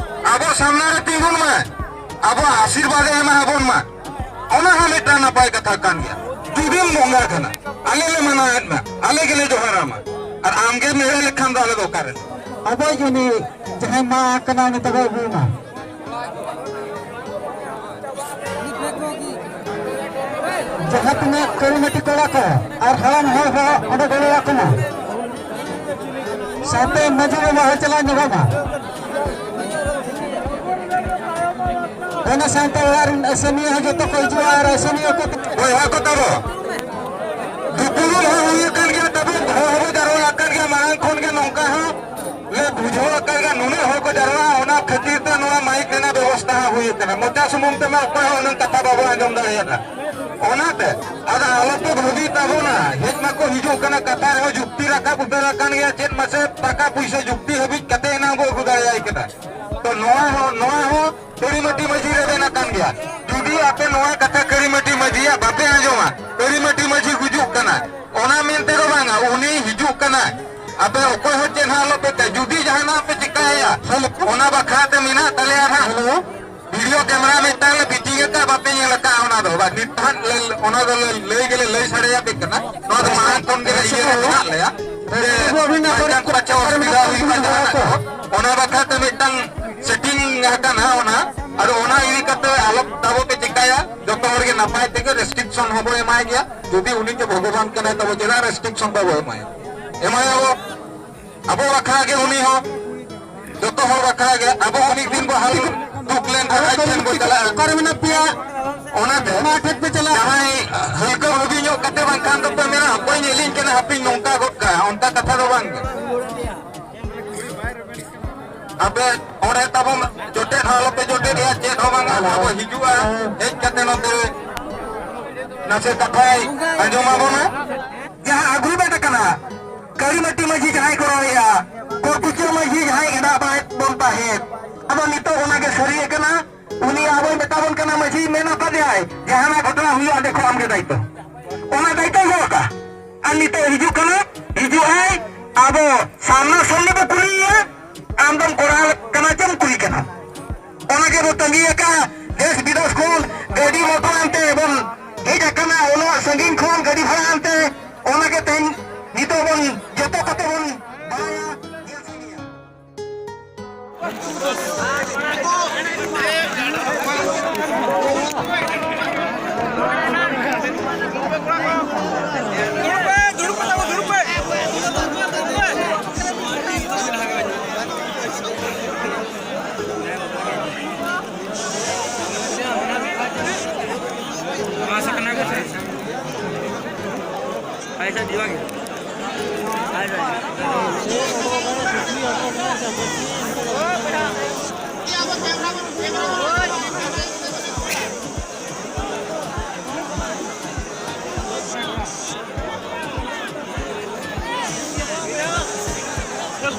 ᱟᱵᱚ ᱥᱟᱢᱱᱟ ᱨᱮ ᱛᱤᱸᱜᱩᱱ ᱢᱟᱭ, ᱟᱵᱚᱣᱟᱜ ᱟᱥᱤᱨᱵᱟᱫᱽ ᱮ ᱮᱢᱟ ᱟᱵᱚᱱ ᱢᱟ᱾ ᱚᱱᱟ ᱦᱚᱸ ᱢᱤᱫᱴᱟᱝ ᱱᱟᱯᱟᱭ ᱠᱟᱛᱷᱟ ᱠᱟᱱ ᱜᱮᱭᱟ᱾ ᱡᱩᱫᱤᱢ ᱵᱚᱸᱜᱟ ᱠᱟᱱᱟ, ᱟᱞᱮ ᱞᱮ ᱢᱟᱱᱟᱣᱮᱫ ᱢᱮ, ᱟᱞᱮ ᱜᱮᱞᱮ ᱡᱚᱦᱟᱨᱟᱢᱟ᱾ ᱟᱨ ᱟᱢ ᱜᱮᱢ ᱮᱲᱮ ᱞᱮᱠᱷᱟᱱ ᱫᱚ ᱟᱞᱮ ᱫᱚ ᱚᱠᱟᱨᱮ? ᱟᱵᱚᱭᱤᱡ ᱩᱱᱤ ᱡᱟᱦᱟᱸᱭ ᱢᱟ ᱠᱟᱱᱟ, ᱩᱱᱤ ᱛᱚᱵᱮ ᱟᱹᱜᱩᱭ ᱢᱟ᱾ ᱡᱟᱦᱟᱸ ᱛᱤᱱᱟᱹᱜ ᱠᱟᱹᱨᱤᱢᱟᱹᱴᱤ ᱠᱚᱲᱟ ᱠᱚ ᱟᱨ ᱦᱟᱲᱟᱢ ᱦᱚᱲ ᱦᱚᱸ ᱚᱸᱰᱮ ᱜᱚᱲᱚ ᱟᱠᱚ ᱢᱟ᱾ ᱥᱟᱶᱛᱮ ᱢᱟᱹᱡᱷᱤ ᱵᱟᱵᱟ ᱦᱚᱸ ᱪᱟᱞᱟᱣ ᱧᱚᱜᱚᱜ ᱢᱟ᱾ ᱚᱱᱟ ᱥᱟᱶᱛᱮ ᱚᱲᱟᱜ ᱨᱮᱱ ᱟᱹᱥᱟᱹᱢᱤᱭᱟᱹ ᱦᱚᱸ ᱡᱚᱛᱚ ᱠᱚ ᱦᱤᱡᱩᱜᱼᱟ ᱟᱨ ᱟᱹᱥᱟᱹᱢᱤᱭᱟᱹ ᱠᱚ ᱵᱚᱭᱦᱟ ᱠᱚ ᱛᱟᱵᱚ, ᱫᱩᱯᱲᱩᱵ ᱦᱚᱸ ᱦᱩᱭ ᱟᱠᱟᱱ ᱜᱮᱭᱟ ᱛᱟᱵᱚ, ᱦᱚᱦᱚ ᱦᱚᱸᱵᱚ ᱡᱟᱨᱣᱟ ᱟᱠᱟᱱ ᱜᱮᱭᱟ, ᱢᱟᱲᱟᱝ ᱠᱷᱚᱱ ᱜᱮ ᱱᱚᱝᱠᱟ ᱦᱚᱸ ᱞᱮ ᱵᱩᱡᱷᱟᱹᱣ ᱟᱠᱟᱫ ᱜᱮᱭᱟ, ᱱᱩᱱᱟᱹᱜ ᱦᱚᱲ ᱠᱚ ᱡᱟᱨᱣᱟᱜᱼᱟ, ᱚᱱᱟ ᱠᱷᱟᱹᱛᱤᱨ ᱛᱮ ᱱᱚᱣᱟ ᱢᱟᱭᱤᱠ ᱨᱮᱱᱟᱜ ᱵᱮᱵᱚᱥᱛᱷᱟ ᱦᱚᱸ ᱦᱩᱭ ᱟᱠᱟᱱᱟ᱾ ᱢᱚᱪᱟ ᱥᱩᱢᱩᱝ ᱛᱮᱢᱟ ᱚᱠᱚᱭ ᱦᱚᱸ ᱩᱱᱟᱹᱜ ᱠᱟᱛᱷᱟ ᱵᱟᱵᱚ ᱟᱸᱡᱚᱢ ᱫᱟᱲᱮᱭᱟᱜᱼᱟ᱾ ᱚᱱᱟᱛᱮ ᱟᱫᱚ ᱟᱞᱚᱯᱮ ᱵᱷᱟᱹᱵᱤ ᱛᱟᱵᱚᱱᱟ, ᱦᱮᱡ ᱢᱟᱠᱚ ᱦᱤᱡᱩᱜ ᱠᱟᱱᱟ, ᱠᱟᱛᱷᱟ ᱨᱮᱦᱚᱸ ᱡᱩᱠᱛᱤ ᱨᱟᱠᱟᱵ ᱩᱛᱟᱹᱨ ᱟᱠᱟᱱ ᱜᱮᱭᱟ, ᱪᱮᱫ ᱢᱟᱥᱮ ᱴᱟᱠᱟ ᱯᱩᱭᱥᱟᱹ ᱡᱩᱠᱛᱤ ᱦᱟᱹᱵᱤᱡ ᱠᱟᱛᱮ ᱮᱱᱟᱝ ᱵᱚ ᱟᱹᱜᱩ ᱫᱟᱲᱮᱭᱟᱭ ᱠᱟᱱᱟ᱾ ᱛᱚ ᱱᱚᱣᱟ ᱦᱚᱸ, ᱱᱚᱣᱟ ᱦᱚᱸ ᱠᱟᱹᱨᱤᱢᱟᱹᱴᱤ ᱢᱟᱹᱡᱷᱤ ᱨᱮᱵᱮᱱ ᱟᱠᱟᱱ ᱜᱮᱭᱟ᱾ ᱡᱩᱫᱤ ᱟᱯᱮ ᱱᱚᱣᱟ ᱠᱟᱛᱷᱟ ᱠᱟᱹᱨᱤᱢᱟᱹᱴᱤ ᱢᱟᱹᱡᱷᱤᱭᱟᱜ ᱵᱟᱯᱮ ᱟᱸᱡᱚᱢᱟ, ᱠᱟᱹᱨᱤᱢᱟᱹᱴᱤ ᱢᱟᱹᱡᱷᱤ ᱜᱩᱡᱩᱜ ᱠᱟᱱᱟ, ᱚᱱᱟ ᱢᱮᱱᱛᱮ ᱫᱚ ᱵᱟᱝᱟ, ᱩᱱᱤ ᱦᱤᱡᱩᱜ ᱠᱟᱱᱟᱭ᱾ ᱟᱯᱮ ᱚᱠᱚᱭ ᱦᱚᱸ ᱪᱮᱫ ᱦᱚᱸ ᱟᱞᱚᱯᱮ ᱠᱟᱹᱭ, ᱡᱩᱫᱤ ᱡᱟᱦᱟᱱᱟᱜ ᱯᱮ ᱪᱤᱠᱟᱹᱭᱟ, ᱚᱱᱟ ᱵᱟᱠᱷᱨᱟ ᱛᱮ ᱢᱮᱱᱟᱜ ᱛᱟᱞᱮᱭᱟ ᱱᱟᱦᱟᱜ᱾ ᱦᱮᱞᱳ᱾ ᱵᱷᱤᱰᱤᱭᱳ ᱠᱮᱢᱮᱨᱟ ᱢᱤᱫᱴᱟᱝ ᱞᱮ ᱯᱷᱤᱴᱤᱝ ᱟᱠᱟᱫ, ᱵᱟᱯᱮ ᱧᱮᱞ ᱟᱠᱟᱫᱼᱟ ᱚᱱᱟ ᱫᱚ᱾ ᱵᱟ, ᱱᱤᱛ ᱦᱟᱸᱜ ᱞᱮ, ᱚᱱᱟ ᱫᱚ ᱞᱮ ᱞᱟᱹᱭ ᱜᱮᱞᱮ ᱞᱟᱹᱭ ᱥᱟᱰᱮᱭᱟᱯᱮ ᱠᱟᱱᱟ᱾ ᱱᱚᱣᱟ ᱫᱚ ᱢᱟᱲᱟᱝ ᱠᱷᱚᱱ ᱜᱮ ᱤᱭᱟᱹ ᱨᱮ ᱢᱮᱱᱟᱜ ᱞᱮᱭᱟ᱾ ᱡᱮ ᱵᱟᱝᱠᱷᱟᱱ ᱯᱟᱪᱷᱮ ᱚᱥᱩᱵᱤᱫᱷᱟ ᱦᱩᱭᱩᱜᱼᱟ ᱡᱟᱦᱟᱱᱟᱜ ᱠᱚ, ᱚᱱᱟ ᱵᱟᱠᱷᱨᱟ ᱛᱮ ᱢᱤᱫᱴᱟᱝ ᱥᱮᱴᱤᱝ ᱟᱠᱟᱱᱟ ᱚᱱᱟ᱾ ᱟᱫᱚ ᱚᱱᱟ ᱤᱫᱤ ᱠᱟᱛᱮ ᱟᱞᱚ ᱛᱟᱵᱚ ᱯᱮ ᱪᱤᱠᱟᱹᱭᱟ, ᱡᱚᱛᱚ ᱦᱚᱲ ᱜᱮ ᱱᱟᱯᱟᱭ ᱛᱮᱜᱮ ᱨᱮᱥᱴᱨᱤᱠᱥᱚᱱ ᱦᱚᱸᱵᱚ ᱮᱢᱟᱭ ᱜᱮᱭᱟ᱾ ᱡᱩᱫᱤ ᱩᱱᱤ ᱜᱮ ᱵᱷᱚᱜᱚᱵᱟᱱ ᱠᱟᱱᱟᱭ, ᱛᱚᱵᱮ ᱪᱮᱫᱟᱜ ᱨᱮᱥᱴᱨᱤᱠᱥᱚᱱ ᱵᱟᱵᱚ ᱮᱢᱟᱭᱟ? ᱮᱢᱟᱭᱟᱵᱚ᱾ ᱟᱵᱚ ᱵᱟᱠᱷᱨᱟ ᱜᱮ ᱩᱱᱤ ᱦᱚᱸ, ᱡᱚᱛᱚ ᱦᱚᱲ ᱵᱟᱠᱷᱨᱟ ᱜᱮ᱾ ᱟᱵᱚ ᱦᱚᱸ ᱢᱤᱫ ᱫᱤᱱ ᱵᱚ ᱦᱟᱞ ᱫᱩᱠ ᱞᱮᱱ ᱠᱷᱟᱱ ᱟᱡ ᱴᱷᱮᱱ ᱵᱚ ᱪᱟᱞᱟᱜᱼᱟ᱾ ᱚᱠᱟᱨᱮ ᱢᱮᱱᱟᱜ ᱯᱮᱭᱟ? ᱚᱱᱟᱛᱮ ᱚᱱᱟ ᱴᱷᱮᱱ ᱯᱮ ᱪᱟᱞᱟᱜᱼᱟ᱾ ᱡᱟᱦᱟᱸᱭ ᱦᱟᱹᱞᱠᱟᱹ ᱵᱷᱟᱹᱵᱤ ᱧᱚᱜ ᱠᱟᱛᱮ ᱵᱟᱝᱠᱷᱟᱱ ᱫᱚᱯᱮ ᱢᱮᱱᱟ, "ᱚᱠᱚᱭ ᱧᱮᱞᱤᱧ ᱠᱟᱱᱟ, ᱦᱟᱯᱮᱧ ᱱᱚᱝᱠᱟ ᱜᱚᱫ ᱠᱟᱜᱼᱟ", ᱚᱱᱠᱟ ᱠᱟᱛᱷᱟ ᱫᱚ ᱵᱟᱝ ᱜᱮ᱾ ᱟᱯᱮ ᱚᱸᱰᱮ ᱛᱟᱵᱚᱱ ᱡᱚᱴᱮᱫ ᱦᱚᱸ ᱟᱞᱚᱯᱮ ᱡᱚᱴᱮᱫ ᱮᱭᱟ, ᱪᱮᱫ ᱦᱚᱸ ᱵᱟᱝᱟ᱾ ᱟᱵᱚ ᱦᱤᱡᱩᱜᱼᱟ, ᱦᱮᱡ ᱠᱟᱛᱮ ᱱᱚᱛᱮ ᱱᱟᱥᱮ ᱠᱟᱛᱷᱟᱭ ᱟᱸᱡᱚᱢ ᱟᱵᱚᱱᱟ᱾ ᱡᱟᱦᱟᱸ ᱟᱹᱜᱩ ᱵᱮᱴ ᱟᱠᱟᱱᱟ, ᱠᱟᱹᱨᱤᱢᱟᱹᱴᱤ ᱢᱟᱹᱡᱷᱤ ᱡᱟᱦᱟᱸᱭ ᱠᱚᱨᱟᱣᱮᱫᱼᱟ, ᱠᱚᱨᱯᱩᱪᱤᱭᱟᱹ ᱢᱟᱹᱡᱷᱤ ᱡᱟᱦᱟᱸᱭ ᱮᱰᱟᱜ ᱵᱟᱲᱟᱭᱮᱫ ᱵᱚᱱ ᱛᱟᱦᱮᱸᱫ, ᱟᱫᱚ ᱱᱤᱛᱚᱜ ᱚᱱᱟᱜᱮ ᱥᱟᱹᱨᱤ ᱟᱠᱟᱱᱟ᱾ ᱩᱱᱤ ᱟᱵᱚᱭ ᱢᱮᱛᱟ ᱵᱚᱱ ᱠᱟᱱᱟ, ᱢᱟᱹᱡᱷᱤ ᱢᱮᱱ ᱟᱠᱟᱫᱮᱭᱟᱭ, ᱡᱟᱦᱟᱱᱟᱜ ᱜᱷᱚᱴᱚᱱᱟ ᱦᱩᱭᱩᱜᱼᱟ, ᱚᱸᱰᱮ ᱠᱷᱚᱱ ᱟᱢᱜᱮ ᱫᱟᱭᱤᱛᱛᱚ᱾ ᱚᱱᱟ ᱫᱟᱭᱤᱛᱛᱚᱭ ᱫᱚᱦᱚ ᱠᱟᱜᱼᱟ᱾ ᱟᱨ ᱱᱤᱛᱚᱜ ᱦᱤᱡᱩᱜ ᱠᱟᱱᱟ, ᱦᱤᱡᱩᱜ ᱟᱭ, ᱟᱵᱚ ᱥᱟᱢᱱᱟ ᱥᱟᱢᱱᱤ ᱵᱚ ᱠᱩᱞᱤᱭᱮᱭᱟ, ᱟᱢ ᱫᱚᱢ ᱠᱚᱨᱟᱣ ᱠᱟᱱᱟ ᱪᱮᱢ ᱠᱩᱞᱤ ᱠᱟᱱᱟ? ᱚᱱᱟ ᱜᱮᱵᱚ ᱛᱟᱺᱜᱤ ᱟᱠᱟᱫᱼᱟ᱾ ᱫᱮᱥ ᱵᱤᱫᱮᱥ ᱠᱷᱚᱱ ᱜᱟᱹᱰᱤ ᱢᱚᱴᱚᱨ ᱟᱱᱛᱮ ᱵᱚᱱ ᱦᱮᱡ ᱟᱠᱟᱱᱟ, ᱩᱱᱟᱹᱜ ᱥᱟᱺᱜᱤᱧ ᱠᱷᱚᱱ ᱜᱟᱹᱰᱤ ᱵᱷᱟᱲᱟ ᱟᱱᱛᱮ᱾ ᱚᱱᱟ ᱜᱮ ᱛᱮᱦᱮᱧ ᱱᱤᱛᱚᱜ ᱵᱚᱱ ᱡᱚᱛᱚ ᱠᱚᱛᱮ ᱵᱚᱱ ᱵᱟᱲᱟᱭᱟ, ᱧᱮᱞ ᱥᱟᱺᱜᱤᱧᱟ᱾ पैसा दिवा के।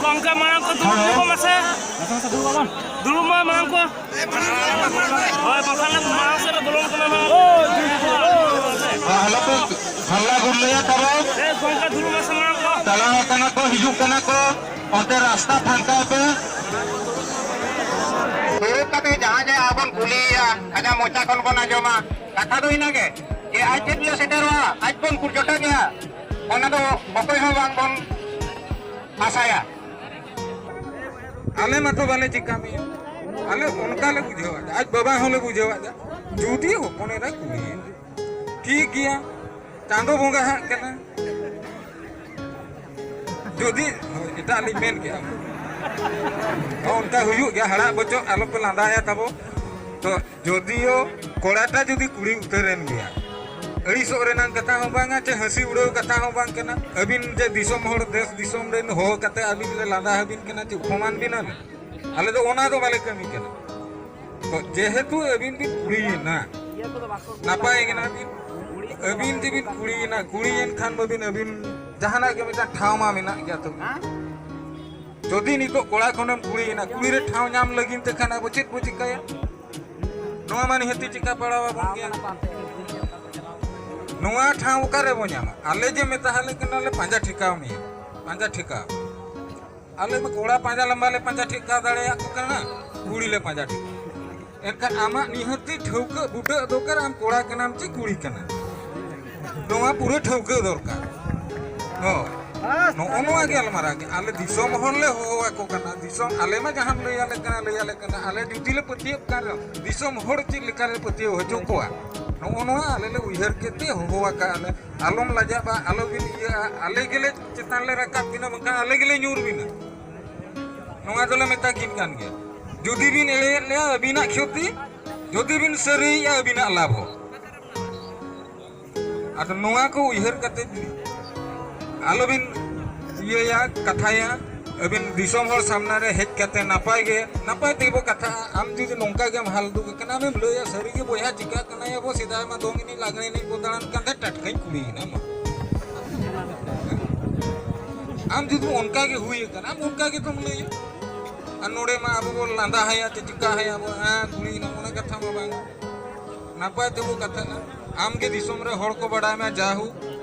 ᱜᱚᱝᱠᱮ, ᱢᱟᱲᱟᱝ ᱠᱚ ᱫᱩᱲᱩᱵ ᱧᱚᱜᱚᱜ ᱢᱟᱥᱮ᱾ ᱫᱩᱲᱩᱵ ᱢᱟ ᱢᱟᱲᱟᱝ ᱠᱚ᱾ ᱦᱳᱭ, ᱵᱟᱠᱷᱟᱱ ᱞᱮ ᱢᱟᱲᱟᱝ ᱥᱮᱫ ᱞᱮ ᱵᱚᱞᱚᱱ ᱠᱟᱱᱟ ᱱᱟᱦᱟᱜ᱾ ᱟᱞᱚᱯᱮ ᱦᱟᱞᱞᱟ ᱜᱩᱨᱞᱟᱹᱭᱟ ᱛᱟᱵᱚ᱾ ᱮ, ᱜᱚᱝᱠᱮ, ᱫᱩᱲᱩᱵ ᱢᱟᱥᱮ ᱢᱟᱲᱟᱝ ᱠᱚ᱾ ᱪᱟᱞᱟᱣ ᱟᱠᱟᱱᱟ ᱠᱚ, ᱦᱤᱡᱩᱜ ᱠᱟᱱᱟ ᱠᱚ, ᱚᱱᱛᱮ ᱨᱟᱥᱛᱟ ᱯᱷᱟᱸᱠᱟᱭ ᱯᱮ᱾ ᱫᱩᱲᱩᱵ ᱠᱟᱛᱮ ᱡᱟᱦᱟᱸ ᱡᱮ ᱟᱵᱚᱱ ᱠᱩᱞᱤᱭᱮᱭᱟ, ᱟᱡᱟᱜ ᱢᱚᱪᱟ ᱠᱷᱚᱱ ᱵᱚᱱ ᱟᱸᱡᱚᱢᱟ, ᱠᱟᱛᱷᱟ ᱫᱚ ᱤᱱᱟᱹᱜᱮ ᱡᱮ ᱟᱡ ᱪᱮᱫ ᱞᱮ ᱥᱮᱴᱮᱨᱚᱜᱼᱟ, ᱟᱡ ᱵᱚᱱ ᱠᱩᱞ ᱡᱚᱴᱟ ᱜᱮᱭᱟ, ᱚᱱᱟ ᱫᱚ ᱚᱠᱚᱭ ᱦᱚᱸ ᱵᱟᱝ ᱵᱚᱱ ᱟᱥᱟᱭᱟ᱾ ᱟᱞᱮ ᱢᱟᱛᱚ ᱵᱟᱞᱮ ᱪᱤᱠᱟ ᱢᱮᱭᱟ, ᱟᱞᱮ ᱚᱱᱠᱟ ᱞᱮ ᱵᱩᱡᱷᱟᱹᱣᱟ, ᱟᱡ ᱵᱟᱵᱟ ᱦᱚᱸᱞᱮ ᱵᱩᱡᱷᱟᱹᱣᱟ, ᱡᱩᱫᱤ ᱦᱚᱯᱚᱱ ᱮᱨᱟ ᱠᱩᱞᱤᱭᱮᱭᱟ, ᱴᱷᱤᱠ ᱜᱮᱭᱟ, ᱪᱟᱸᱫᱚ ᱵᱚᱸᱜᱟ ᱦᱟᱸᱜ ᱠᱟᱱᱟ᱾ ᱡᱩᱫᱤ, ᱦᱳᱭ, ᱮᱴᱟᱜ ᱞᱤᱧ ᱢᱮᱱ ᱠᱮᱜᱼᱟ᱾ ᱦᱚᱸ, ᱚᱱᱠᱟ ᱦᱩᱭᱩᱜ ᱜᱮᱭᱟ, ᱦᱟᱲᱟᱜ ᱵᱚᱪᱚᱜ ᱟᱞᱚᱯᱮ ᱞᱟᱸᱫᱟᱭᱟ ᱛᱟᱵᱚ᱾ ᱛᱚ, ᱡᱩᱫᱤᱭᱳ ᱠᱚᱲᱟᱴᱟ ᱡᱩᱫᱤ ᱠᱩᱲᱤ ᱩᱛᱟᱹᱨᱮᱱ ᱜᱮᱭᱟ, ᱟᱹᱲᱤᱥᱚᱜ ᱨᱮᱱᱟᱜ ᱠᱟᱛᱷᱟ ᱦᱚᱸ ᱵᱟᱝᱟ, ᱪᱮ ᱦᱟᱹᱥᱤ ᱩᱲᱟᱹᱣ ᱠᱟᱛᱷᱟ ᱦᱚᱸ ᱵᱟᱝ ᱠᱟᱱᱟ᱾ ᱟᱹᱵᱤᱱ ᱡᱮ ᱫᱤᱥᱚᱢ ᱦᱚᱲ, ᱫᱮᱥ ᱫᱤᱥᱚᱢ ᱨᱮᱱ ᱦᱚᱦᱚ ᱠᱟᱛᱮ ᱟᱹᱵᱤᱱ ᱞᱮ ᱞᱟᱸᱫᱟ ᱟᱹᱵᱤᱱ ᱠᱟᱱᱟ, ᱪᱮ ᱚᱯᱚᱢᱟᱱ ᱵᱤᱱᱟ ᱞᱮ? ᱟᱞᱮ ᱫᱚ ᱚᱱᱟ ᱫᱚ ᱵᱟᱞᱮ ᱠᱟᱹᱢᱤ ᱠᱟᱱᱟ᱾ ᱛᱚ, ᱡᱮᱦᱮᱛᱩ ᱟᱹᱵᱤᱱ ᱵᱤᱱ ᱠᱩᱲᱤᱭᱮᱱᱟ, ᱱᱟᱯᱟᱭ ᱜᱮ ᱱᱟᱦᱟᱜ ᱵᱤᱱ, ᱟᱹᱵᱤᱱ ᱡᱮᱵᱤᱱ ᱠᱩᱲᱤᱭᱮᱱᱟ, ᱠᱩᱲᱤᱭᱮᱱ ᱠᱷᱟᱱ ᱢᱟᱵᱤᱱ ᱟᱹᱵᱤᱱ ᱡᱟᱦᱟᱱᱟᱜ ᱜᱮ ᱢᱤᱫᱴᱟᱝ ᱴᱷᱟᱶ ᱢᱟ ᱢᱮᱱᱟᱜ ᱜᱮᱭᱟ ᱛᱚ᱾ ᱡᱩᱫᱤ ᱱᱤᱛᱚᱜ ᱠᱚᱲᱟ ᱠᱷᱚᱱᱮᱢ ᱠᱩᱲᱤᱭᱮᱱᱟ, ᱠᱩᱲᱤ ᱨᱮ ᱴᱷᱟᱶ ᱧᱟᱢ ᱞᱟᱹᱜᱤᱫ ᱛᱮ ᱠᱷᱟᱱ ᱟᱵᱚ ᱪᱮᱫ ᱵᱚ ᱪᱤᱠᱟᱹᱭᱟ? ᱱᱚᱣᱟ ᱢᱟ ᱱᱤᱦᱟᱹᱛᱤ ᱪᱤᱠᱟ ᱯᱟᱲᱟᱣ ᱟᱵᱚᱱ ᱜᱮᱭᱟ᱾ ᱱᱚᱣᱟ ᱴᱷᱟᱶ ᱚᱠᱟᱨᱮ ᱵᱚ ᱧᱟᱢᱟ? ᱟᱞᱮ ᱡᱮ ᱢᱮᱛᱟ ᱞᱮ ᱠᱟᱱᱟ ᱞᱮ ᱯᱟᱸᱡᱟ ᱴᱷᱮᱠᱟᱣ ᱢᱮᱭᱟ, ᱯᱟᱸᱡᱟ ᱴᱷᱮᱠᱟᱣ᱾ ᱟᱞᱮ ᱢᱟ ᱠᱚᱲᱟ ᱯᱟᱸᱡᱟ ᱞᱟᱢᱵᱟ ᱞᱮ ᱯᱟᱸᱡᱟ ᱴᱷᱮᱠᱟᱣ ᱫᱟᱲᱮᱭᱟᱜ ᱠᱚ ᱠᱟᱱᱟ, ᱠᱩᱲᱤ ᱞᱮ ᱯᱟᱸᱡᱟ ᱴᱷᱮᱠᱟᱣ᱾ ᱮᱱᱠᱷᱟᱱ ᱟᱢᱟᱜ ᱱᱤᱦᱟᱹᱛᱤ ᱴᱷᱟᱹᱣᱠᱟᱹ ᱵᱩᱴᱟᱹ ᱫᱚᱨᱠᱟᱨ, ᱟᱢ ᱠᱚᱲᱟ ᱠᱟᱱᱟᱢ ᱪᱮ ᱠᱩᱲᱤ ᱠᱟᱱᱟᱢ, ᱱᱚᱣᱟ ᱯᱩᱨᱟᱹ ᱴᱷᱟᱹᱣᱠᱟᱹ ᱫᱚᱨᱠᱟᱨ᱾ ᱦᱳᱭ᱾ ᱱᱚᱜᱼᱚ ᱱᱚᱣᱟ ᱜᱮ ᱜᱟᱞᱢᱟᱨᱟᱣ ᱜᱮ᱾ ᱟᱞᱮ ᱫᱤᱥᱚᱢ ᱦᱚᱲ ᱞᱮ ᱦᱚᱦᱚ ᱟᱠᱚ ᱠᱟᱱᱟ, ᱫᱤᱥᱚᱢ, ᱟᱞᱮ ᱢᱟ ᱡᱟᱦᱟᱸᱢ ᱞᱟᱹᱭ ᱟᱞᱮ ᱠᱟᱱᱟ, ᱞᱟᱹᱭ ᱟᱞᱮ ᱠᱟᱱᱟ, ᱟᱞᱮ ᱡᱩᱫᱤ ᱞᱮ ᱯᱟᱹᱛᱭᱟᱹᱜ ᱠᱟᱱ ᱨᱮᱦᱚᱸ, ᱫᱤᱥᱚᱢ ᱦᱚᱲ ᱪᱮᱫ ᱞᱮᱠᱟ ᱞᱮ ᱯᱟᱹᱛᱭᱟᱹᱣ ᱦᱚᱪᱚ ᱠᱚᱣᱟ? ᱱᱚᱜᱼᱚ ᱱᱚᱣᱟ ᱟᱞᱮ ᱞᱮ ᱩᱭᱦᱟᱹᱨ ᱠᱮᱫ ᱛᱮ ᱦᱚᱦᱚ ᱟᱠᱟᱫᱼᱟ ᱞᱮ᱾ ᱟᱞᱚᱢ ᱞᱟᱡᱟᱜᱼᱟ, ᱟᱞᱚᱵᱤᱱ ᱤᱭᱟᱹᱜᱼᱟ, ᱟᱞᱮ ᱜᱮᱞᱮ ᱪᱮᱛᱟᱱ ᱞᱮ ᱨᱟᱠᱟᱵ ᱵᱤᱱᱟ, ᱵᱟᱝᱠᱷᱟᱱ ᱟᱞᱮ ᱜᱮᱞᱮ ᱧᱩᱨ ᱵᱤᱱᱟ᱾ ᱱᱚᱣᱟ ᱫᱚᱞᱮ ᱢᱮᱛᱟ ᱠᱤᱱ ᱠᱟᱱ ᱜᱮᱭᱟ᱾ ᱡᱩᱫᱤ ᱵᱤᱱ ᱮᱲᱮᱭᱮᱫ ᱞᱮᱭᱟ, ᱟᱹᱵᱤᱱᱟᱜ ᱠᱷᱚᱛᱤ, ᱡᱩᱫᱤ ᱵᱤᱱ ᱥᱟᱹᱨᱤᱭᱮᱫᱼᱟ, ᱟᱹᱵᱤᱱᱟᱜ ᱞᱟᱵᱷ ᱦᱚᱸ᱾ ᱟᱫᱚ ᱱᱚᱣᱟ ᱠᱚ ᱩᱭᱦᱟᱹᱨ ᱠᱟᱛᱮ ᱟᱞᱚᱵᱤᱱ ᱤᱭᱟᱹᱭᱟ, ᱠᱟᱛᱷᱟᱭᱟ᱾ ᱟᱹᱵᱤᱱ ᱫᱤᱥᱚᱢ ᱦᱚᱲ ᱥᱟᱢᱱᱟ ᱨᱮ ᱦᱮᱡ ᱠᱟᱛᱮ ᱱᱟᱯᱟᱭ ᱜᱮ, ᱱᱟᱯᱟᱭ ᱛᱮᱜᱮ ᱵᱚ ᱠᱟᱛᱷᱟᱜᱼᱟ᱾ ᱟᱢ ᱡᱩᱫᱤ ᱱᱚᱝᱠᱟ ᱜᱮᱢ ᱦᱟᱞ ᱫᱩᱠ ᱟᱠᱟᱱᱟ, ᱟᱢᱮᱢ ᱞᱟᱹᱭᱟ ᱥᱟᱹᱨᱤ ᱜᱮ ᱵᱚᱭᱦᱟ, ᱪᱤᱠᱟᱹᱜ ᱠᱟᱱᱟ ᱭᱟ ᱵᱚ, ᱥᱮᱫᱟᱭ ᱢᱟ ᱫᱚᱝ ᱮᱱᱮᱡ ᱞᱟᱜᱽᱬᱮ ᱮᱱᱮᱡ ᱵᱚ ᱫᱟᱬᱟᱱ ᱠᱟᱱ ᱛᱟᱦᱮᱸᱫ, ᱴᱟᱴᱠᱟᱧ ᱠᱩᱲᱤᱭᱮᱱᱟ ᱢᱟ᱾ ᱟᱢ ᱡᱩᱫᱤ ᱚᱱᱠᱟ ᱜᱮ ᱦᱩᱭ ᱟᱠᱟᱱᱟ, ᱟᱢ ᱚᱱᱠᱟ ᱜᱮ ᱛᱚᱢ ᱞᱟᱹᱭᱟ᱾ ᱟᱨ ᱱᱚᱰᱮ ᱢᱟ ᱟᱵᱚ ᱵᱚ ᱞᱟᱸᱫᱟ ᱦᱟᱭᱟ ᱪᱮ ᱪᱤᱠᱟ ᱦᱟᱭᱟ ᱵᱚ, ᱦᱮᱸ, ᱠᱩᱲᱤᱭᱮᱱᱟ, ᱚᱱᱟ ᱠᱟᱛᱷᱟ ᱢᱟ ᱵᱟᱝ᱾ ᱱᱟᱯᱟᱭ ᱛᱮᱵᱚ ᱠᱟᱛᱷᱟᱜᱼᱟ᱾ ᱟᱢ ᱜᱮ ᱫᱤᱥᱚᱢ ᱨᱮ ᱦᱚᱲ ᱠᱚ ᱵᱟᱰᱟᱭ ᱢᱟ, ᱡᱟᱦᱩ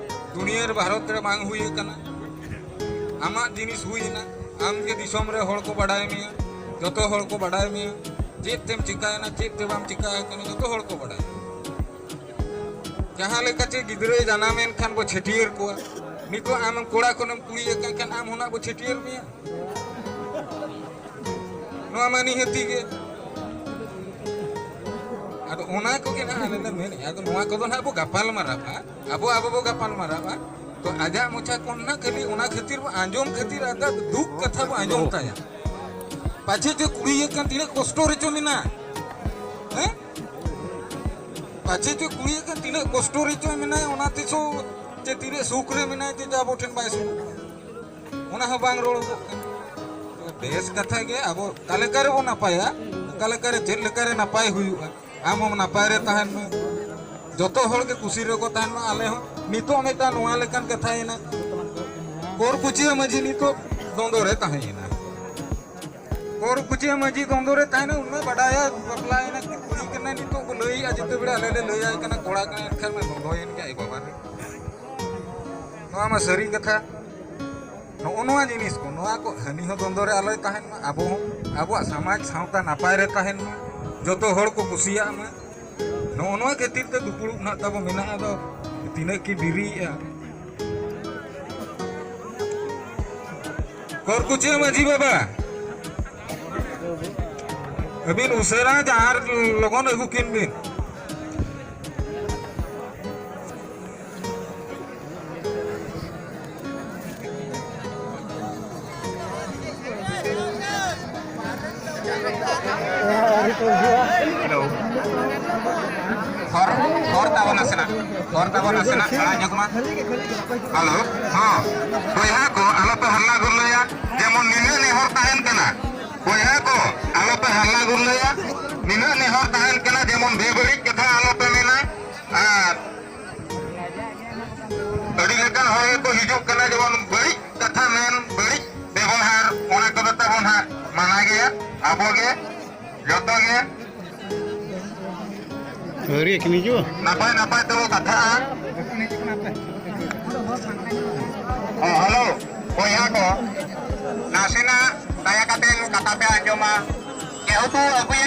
ᱫᱩᱱᱤᱭᱟᱹ ᱨᱮ ᱵᱷᱟᱨᱚᱛ ᱨᱮ ᱵᱟᱝ ᱦᱩᱭ ᱟᱠᱟᱱᱟ᱾ ᱟᱢᱟᱜ ᱡᱤᱱᱤᱥ ᱦᱩᱭ ᱮᱱᱟ, ᱟᱢ ᱜᱮ ᱫᱤᱥᱚᱢ ᱨᱮ ᱦᱚᱲ ᱠᱚ ᱵᱟᱰᱟᱭ ᱢᱮᱭᱟ, ᱡᱚᱛᱚ ᱦᱚᱲ ᱠᱚ ᱵᱟᱰᱟᱭ ᱢᱮᱭᱟ, ᱪᱮᱫ ᱛᱮᱢ ᱪᱤᱠᱟᱭᱮᱱᱟ, ᱪᱮᱫ ᱛᱮ ᱵᱟᱢ ᱪᱤᱠᱟ ᱟᱠᱟᱱᱟ, ᱡᱚᱛᱚ ᱦᱚᱲ ᱠᱚ ᱵᱟᱰᱟᱭ᱾ ᱡᱟᱦᱟᱸ ᱞᱮᱠᱟ ᱪᱮ ᱜᱤᱫᱽᱨᱟᱹᱭ ᱡᱟᱱᱟᱢᱮᱱ ᱠᱷᱟᱱ ᱵᱚ ᱪᱷᱟᱹᱴᱭᱟᱹᱨ ᱠᱚᱣᱟ, ᱱᱤᱛᱚᱜ ᱟᱢ ᱠᱚᱲᱟ ᱠᱷᱚᱱᱮᱢ ᱠᱩᱲᱤ ᱟᱠᱟᱱ ᱠᱷᱟᱱ ᱟᱢ ᱦᱚᱸ ᱱᱟᱜ ᱵᱚ ᱪᱷᱟᱹᱴᱭᱟᱹᱨ ᱢᱮᱭᱟ᱾ ᱱᱚᱣᱟ ᱢᱟ ᱱᱤᱦᱟᱹᱛᱤ ᱜᱮ᱾ ᱟᱫᱚ ᱚᱱᱟ ᱠᱚᱜᱮ ᱱᱟᱜ ᱟᱞᱮ ᱞᱮ ᱢᱮᱱᱮᱫᱼᱟ᱾ ᱟᱫᱚ ᱱᱚᱣᱟ ᱠᱚᱫᱚ ᱱᱟᱜ ᱵᱚ ᱜᱟᱯᱟᱞ ᱢᱟᱨᱟᱣᱟ, ᱟᱵᱚ, ᱟᱵᱚ ᱵᱚ ᱜᱟᱯᱟᱞ ᱢᱟᱨᱟᱣᱟ᱾ ᱛᱚ ᱟᱡᱟᱜ ᱢᱚᱪᱟ ᱠᱷᱚᱱ ᱱᱟᱜ ᱠᱷᱟᱹᱞᱤ ᱚᱱᱟ ᱠᱷᱟᱹᱛᱤᱨ ᱵᱚ ᱟᱸᱡᱚᱢ ᱠᱷᱟᱹᱛᱤᱨ ᱟᱡᱟᱜ ᱫᱩᱠ ᱠᱟᱛᱷᱟ ᱵᱚ ᱟᱸᱡᱚᱢ ᱛᱟᱭᱟ᱾ ᱯᱟᱪᱷᱮ ᱪᱚ ᱠᱩᱲᱤ ᱟᱠᱟᱱ ᱛᱤᱱᱟᱹᱜ ᱠᱚᱥᱴᱚ ᱨᱮᱪᱚ ᱢᱮᱱᱟᱜ, ᱦᱮᱸ? ᱯᱟᱪᱷᱮ ᱪᱚ ᱠᱩᱲᱤ ᱟᱠᱟᱱ ᱛᱤᱱᱟᱹᱜ ᱠᱚᱥᱴᱚ ᱨᱮᱪᱚ ᱢᱮᱱᱟᱭ, ᱚᱱᱟ ᱛᱮᱪᱚ ᱪᱮ ᱛᱤᱱᱟᱹᱜ ᱥᱩᱠ ᱨᱮ ᱢᱮᱱᱟᱭ ᱪᱮ ᱟᱵᱚ ᱴᱷᱮᱱ ᱵᱟᱭ ᱥᱩᱨᱩᱜ ᱠᱟᱱᱟ᱾ ᱚᱱᱟ ᱦᱚᱸ ᱵᱟᱝ ᱨᱚᱲᱚᱜᱚᱜ ᱠᱟᱱᱟ᱾ ᱵᱮᱥ ᱠᱟᱛᱷᱟ ᱜᱮ, ᱟᱵᱚ ᱚᱠᱟ ᱞᱮᱠᱟ ᱨᱮᱵᱚ ᱱᱟᱯᱟᱭᱟ, ᱚᱠᱟ ᱞᱮᱠᱟ ᱨᱮ ᱪᱮᱫ ᱞᱮᱠᱟ ᱨᱮ ᱱᱟᱯᱟᱭ ᱦᱩᱭᱩᱜᱼᱟ, ᱟᱢ ᱦᱚᱸ ᱱᱟᱯᱟᱭ ᱨᱮ ᱛᱟᱦᱮᱱ ᱢᱮ, ᱡᱚᱛᱚ ᱦᱚᱲ ᱜᱮ ᱠᱩᱥᱤ ᱨᱮᱠᱚ ᱛᱟᱦᱮᱱ ᱢᱟ᱾ ᱟᱞᱮ ᱦᱚᱸ ᱱᱤᱛᱚᱜ ᱢᱤᱫᱴᱟᱝ ᱱᱚᱣᱟ ᱞᱮᱠᱟᱱ ᱠᱟᱛᱷᱟᱭᱮᱱᱟ, ᱠᱚᱨᱠᱩᱪᱤᱭᱟᱹ ᱢᱟᱹᱡᱷᱤ ᱱᱤᱛᱚᱜ ᱫᱚᱱᱫᱚ ᱨᱮ ᱛᱟᱦᱮᱸᱭᱮᱱᱟ᱾ ᱠᱚᱨᱠᱩᱪᱤᱭᱟᱹ ᱢᱟᱹᱡᱷᱤ ᱫᱚᱱᱫᱚ ᱨᱮ ᱛᱟᱦᱮᱱᱟ, ᱩᱱᱤ ᱢᱟ ᱵᱟᱰᱟᱭᱟ, ᱵᱟᱯᱞᱟᱭᱮᱱᱟ, ᱠᱩᱲᱤ ᱠᱟᱱᱟᱭ, ᱱᱤᱛᱚᱜ ᱵᱚ ᱞᱟᱹᱭᱮᱜᱼᱟ, ᱡᱮᱛᱮ ᱵᱮᱲᱟ ᱟᱞᱮ ᱞᱮ ᱞᱟᱹᱭᱟᱭ ᱠᱟᱱᱟ, ᱠᱚᱲᱟ ᱠᱟᱱᱟᱭ, ᱮᱱᱠᱷᱟᱱ ᱢᱟ ᱫᱚᱱᱫᱚᱭᱮᱱ ᱜᱮ ᱟᱡ ᱵᱟᱵᱟ ᱨᱮ᱾ ᱱᱚᱣᱟ ᱢᱟ ᱥᱟᱹᱨᱤ ᱠᱟᱛᱷᱟ᱾ ᱱᱚᱜᱼᱚ ᱱᱚᱣᱟ ᱡᱤᱱᱤᱥ ᱠᱚ, ᱱᱚᱣᱟ ᱠᱚ ᱦᱟᱹᱱᱤ ᱦᱚᱸ ᱫᱚᱱᱫᱚ ᱨᱮ ᱟᱞᱚᱭ ᱛᱟᱦᱮᱱ ᱢᱟ, ᱟᱵᱚ ᱦᱚᱸ ᱟᱵᱚᱣᱟᱜ ᱥᱚᱢᱟᱡᱽ ᱥᱟᱶᱛᱟ ᱱᱟᱯᱟᱭ ᱨᱮ ᱛᱟᱦᱮᱱ ᱢᱟ, ᱡᱚᱛᱚ ᱦᱚᱲ ᱠᱚ ᱠᱩᱥᱤᱭᱟᱜ ᱢᱟ᱾ ᱱᱚᱜᱼᱚ ᱱᱚᱣᱟ ᱠᱷᱟᱹᱛᱤᱨ ᱛᱮ ᱫᱩᱯᱲᱩᱵ ᱱᱟᱦᱟᱜ ᱛᱟᱵᱚ ᱢᱮᱱᱟᱜᱼᱟ᱾ ᱟᱫᱚ ᱛᱤᱱᱟᱹᱜ ᱠᱤᱱ ᱵᱮᱨᱤᱭᱮᱜᱼᱟ᱾ ᱠᱚᱨᱠᱩᱪᱤᱭᱟᱹ ᱢᱟᱹᱡᱷᱤ ᱵᱟᱵᱟ, ᱟᱹᱵᱤᱱ ᱩᱥᱟᱹᱨᱟ ᱡᱟᱦᱟᱸ ᱞᱚᱜᱚᱱ ᱟᱹᱜᱩ ᱠᱤᱱ ᱵᱤᱱ᱾ ᱦᱮᱞᱳ᱾ ᱦᱚᱨ, ᱦᱚᱨ ᱛᱟᱵᱚᱱ ᱱᱟᱥᱮᱱᱟᱜ, ᱦᱚᱨ ᱛᱟᱵᱚᱱ ᱱᱟᱥᱮᱱᱟᱜ ᱟᱲᱟᱜ ᱧᱚᱜ ᱢᱟ᱾ ᱦᱮᱞᱳ, ᱦᱚᱸ, ᱵᱚᱭᱦᱟ ᱠᱚ, ᱟᱞᱚᱯᱮ ᱦᱟᱞᱞᱟ ᱜᱩᱨᱞᱟᱹᱭᱟ, ᱡᱮᱢᱚᱱ ᱱᱤᱱᱟᱹᱜ ᱱᱮᱦᱚᱨ ᱛᱟᱦᱮᱱ ᱠᱟᱱᱟ᱾ ᱵᱚᱭᱦᱟ ᱠᱚ, ᱟᱞᱚᱯᱮ ᱦᱟᱞᱞᱟ ᱜᱩᱨᱞᱟᱹᱭᱟ, ᱱᱤᱱᱟᱹᱜ ᱱᱮᱦᱚᱨ ᱛᱟᱦᱮᱱ ᱠᱟᱱᱟ, ᱡᱮᱢᱚᱱ ᱵᱮᱵᱟᱹᱲᱤᱡ ᱠᱟᱛᱷᱟ ᱟᱞᱚᱯᱮ ᱢᱮᱱᱟ᱾ ᱟᱨ ᱟᱹᱰᱤ ᱞᱮᱠᱟᱱ ᱦᱚᱲ ᱜᱮᱠᱚ ᱦᱤᱡᱩᱜ ᱠᱟᱱᱟ, ᱡᱮᱢᱚᱱ ᱵᱟᱹᱲᱤᱡ ᱠᱟᱛᱷᱟ ᱢᱮᱱ, ᱵᱟᱹᱲᱤᱡ ᱵᱮᱵᱚᱦᱟᱨ, ᱚᱱᱟ ᱠᱚᱫᱚ ᱛᱟᱵᱚᱱ ᱦᱟᱸᱜ ᱢᱟᱱᱟ ᱜᱮᱭᱟ᱾ ᱟᱵᱚ ᱜᱮ, ᱡᱚᱛᱚ ᱜᱮ ᱟᱹᱣᱨᱤ ᱟᱹᱠᱤᱱ ᱦᱤᱡᱩᱜᱼᱟ? ᱱᱟᱯᱟᱭ ᱱᱟᱯᱟᱭ ᱛᱮᱵᱚ ᱠᱟᱛᱷᱟᱜᱼᱟ᱾ ᱦᱮᱸ, ᱦᱮᱞᱳ, ᱵᱚᱭᱦᱟ ᱠᱚ᱾ ᱢᱟ᱾ ᱡᱮᱦᱮᱛᱩ ᱟᱵᱚᱭᱟᱜ